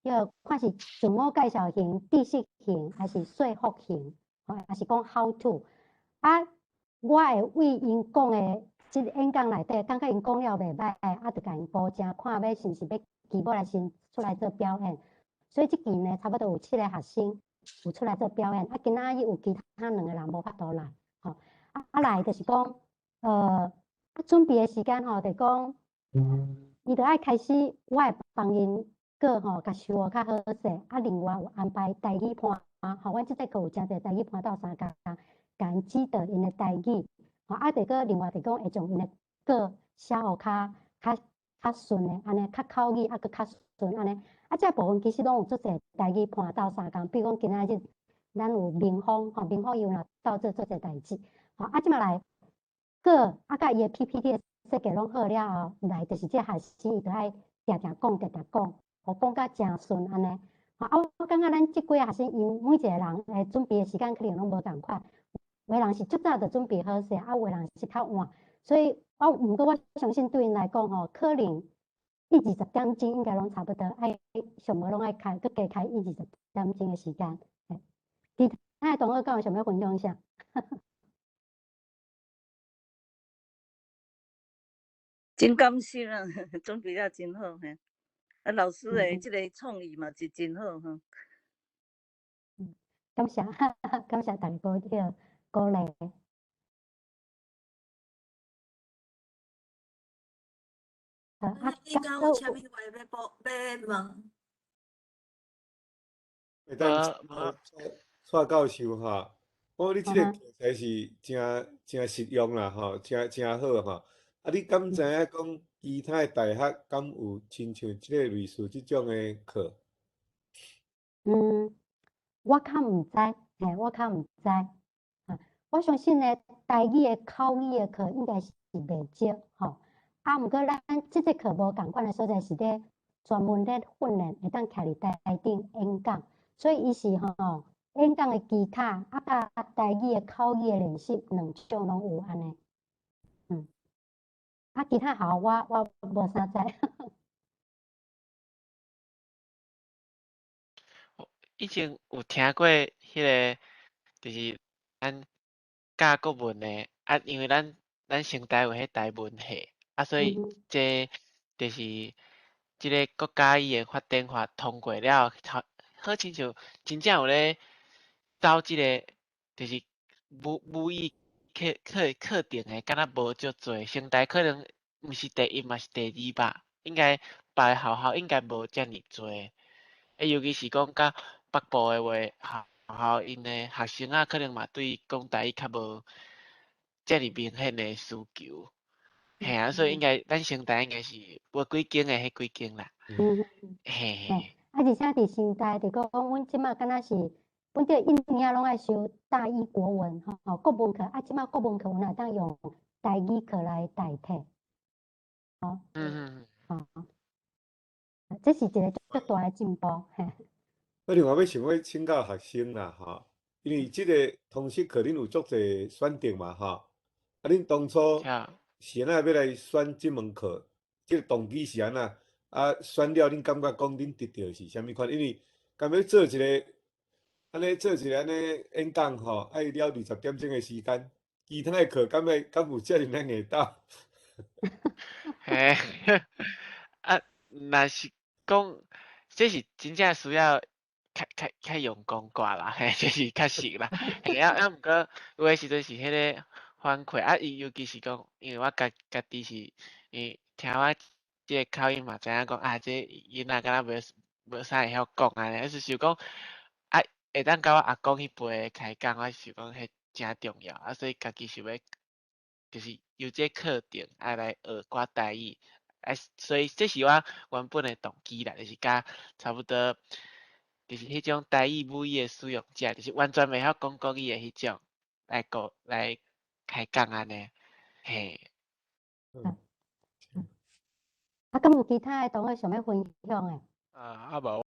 彼個看是自我介紹型、知識型，抑是說服型，吼，抑是講 how to。啊，我會為𪜶講的這個演講內底，感覺𪜶講了袂䆀，啊，就共𪜶補正，看欲是毋是欲期尾來先出來做表演。所以這期呢，差不多有七个學生有出來做表演，啊，今仔日有其他兩個人無法度來，吼，啊來就是講，準備的時間吼，就講，伊著愛開始，我會幫𪜶閣吼，共收予較好勢，啊，另外有安排台語伴，吼，阮這節課有誠濟台語伴鬥相共，共𪜶指導𪜶的台語，吼，啊，就閣另外就講會將𪜶的稿寫予較較較順的，按呢較口語，啊，閣較順按呢。啊，這部分其實攏有足濟台語伴鬥相共，比如講今仔日咱有明峰，吼，明峰伊有若鬥做足濟代誌，吼，啊，這馬來稿啊，佮伊的 PPT 的設計攏好了後，來就是這學生伊著愛定定講，定定講，予講甲誠順按呢。吼，啊，我感覺咱這幾个學生，𪜶每一個人的準備的時間可能攏無仝款，有的人是足早就準備好勢，啊，有的人是較晚，所以我毋過我相信對𪜶來講吼，可能一二十點鐘應該攏差不多，愛上無攏愛開，閣加開一二十點鐘的時間。其他的同學敢有想欲分享啥？真感謝啊，準備了真好嘿。啊，老師的這个創意嘛是真好吼。感謝，感謝大家這个鼓勵。啊，你敢有啥物話欲補欲問？會當蔡教授吼，我你這个教材是誠誠實用啦吼，誠誠好吼。啊，你敢知影講其他的大學敢有親像這个類似這種的課？嗯，我較毋知，嘿，我較毋知。啊，我相信呢，台語的口語的課應該是袂少吼。啊，毋過咱這節課無仝款的所在是咧專門咧訓練，會當徛佇台頂演講，所以伊是吼演講的技巧，啊，佮台語的口語的練習兩種攏有按呢。啊，其他校我無啥知。以前有聽過彼个，就是咱教國文的，啊，因為咱成大有彼台文系，啊，所以這就是這个國家語言發展法通過了後，好親像真正有咧走這个，就是母語課程的，敢若無足濟，成大可能毋是第一嘛是第二吧，應該別个學校應該無遮爾濟。尤其是講較北部的話，學校𪜶的學生仔可能嘛對講台語較無遮爾明顯的需求。嘿啊，所以應該咱成大應該是無幾間的彼幾間啦。嘿嘿。啊，而且佇成大，就講阮這馬敢若是本著一年仔攏愛修大一國文吼，國文課啊，這擺國文課阮會當用台語課來代替。吼，吼，這是一個足大的進步。嘿。我另外欲想欲請教學生啦，吼，因為這個通識課恁有足濟選擇嘛，吼，啊，恁當初是按怎欲來選這門課？這個動機是按怎？啊，選了恁感覺講恁得著是啥物款？因為敢欲做一個按呢做一個按呢演講吼，愛了20點鐘的時間，其他的課敢會敢有遮爾仔硬鬥？嘿，啊，若是講，這是真正需要較用功寡啦，嘿，這是確實啦。嘿，啊啊，毋過有的時陣是彼個反饋，啊，伊尤其是講，因為我家己是，因聽我這個口音嘛，知影講啊，這囡仔敢若無啥會曉講按呢，就是想講，啊，會當佮我阿公彼輩開講，我想講彼誠重要，啊，所以家己想欲，就是由這課程啊來學寡台語，啊，所以這是我原本的動機啦，就是佮差不多，就是彼種台語母語的使用者，就是完全袂曉講國語的彼種，來講來開講按呢，嘿。啊，敢有其他的同學想欲分享的？啊，啊無。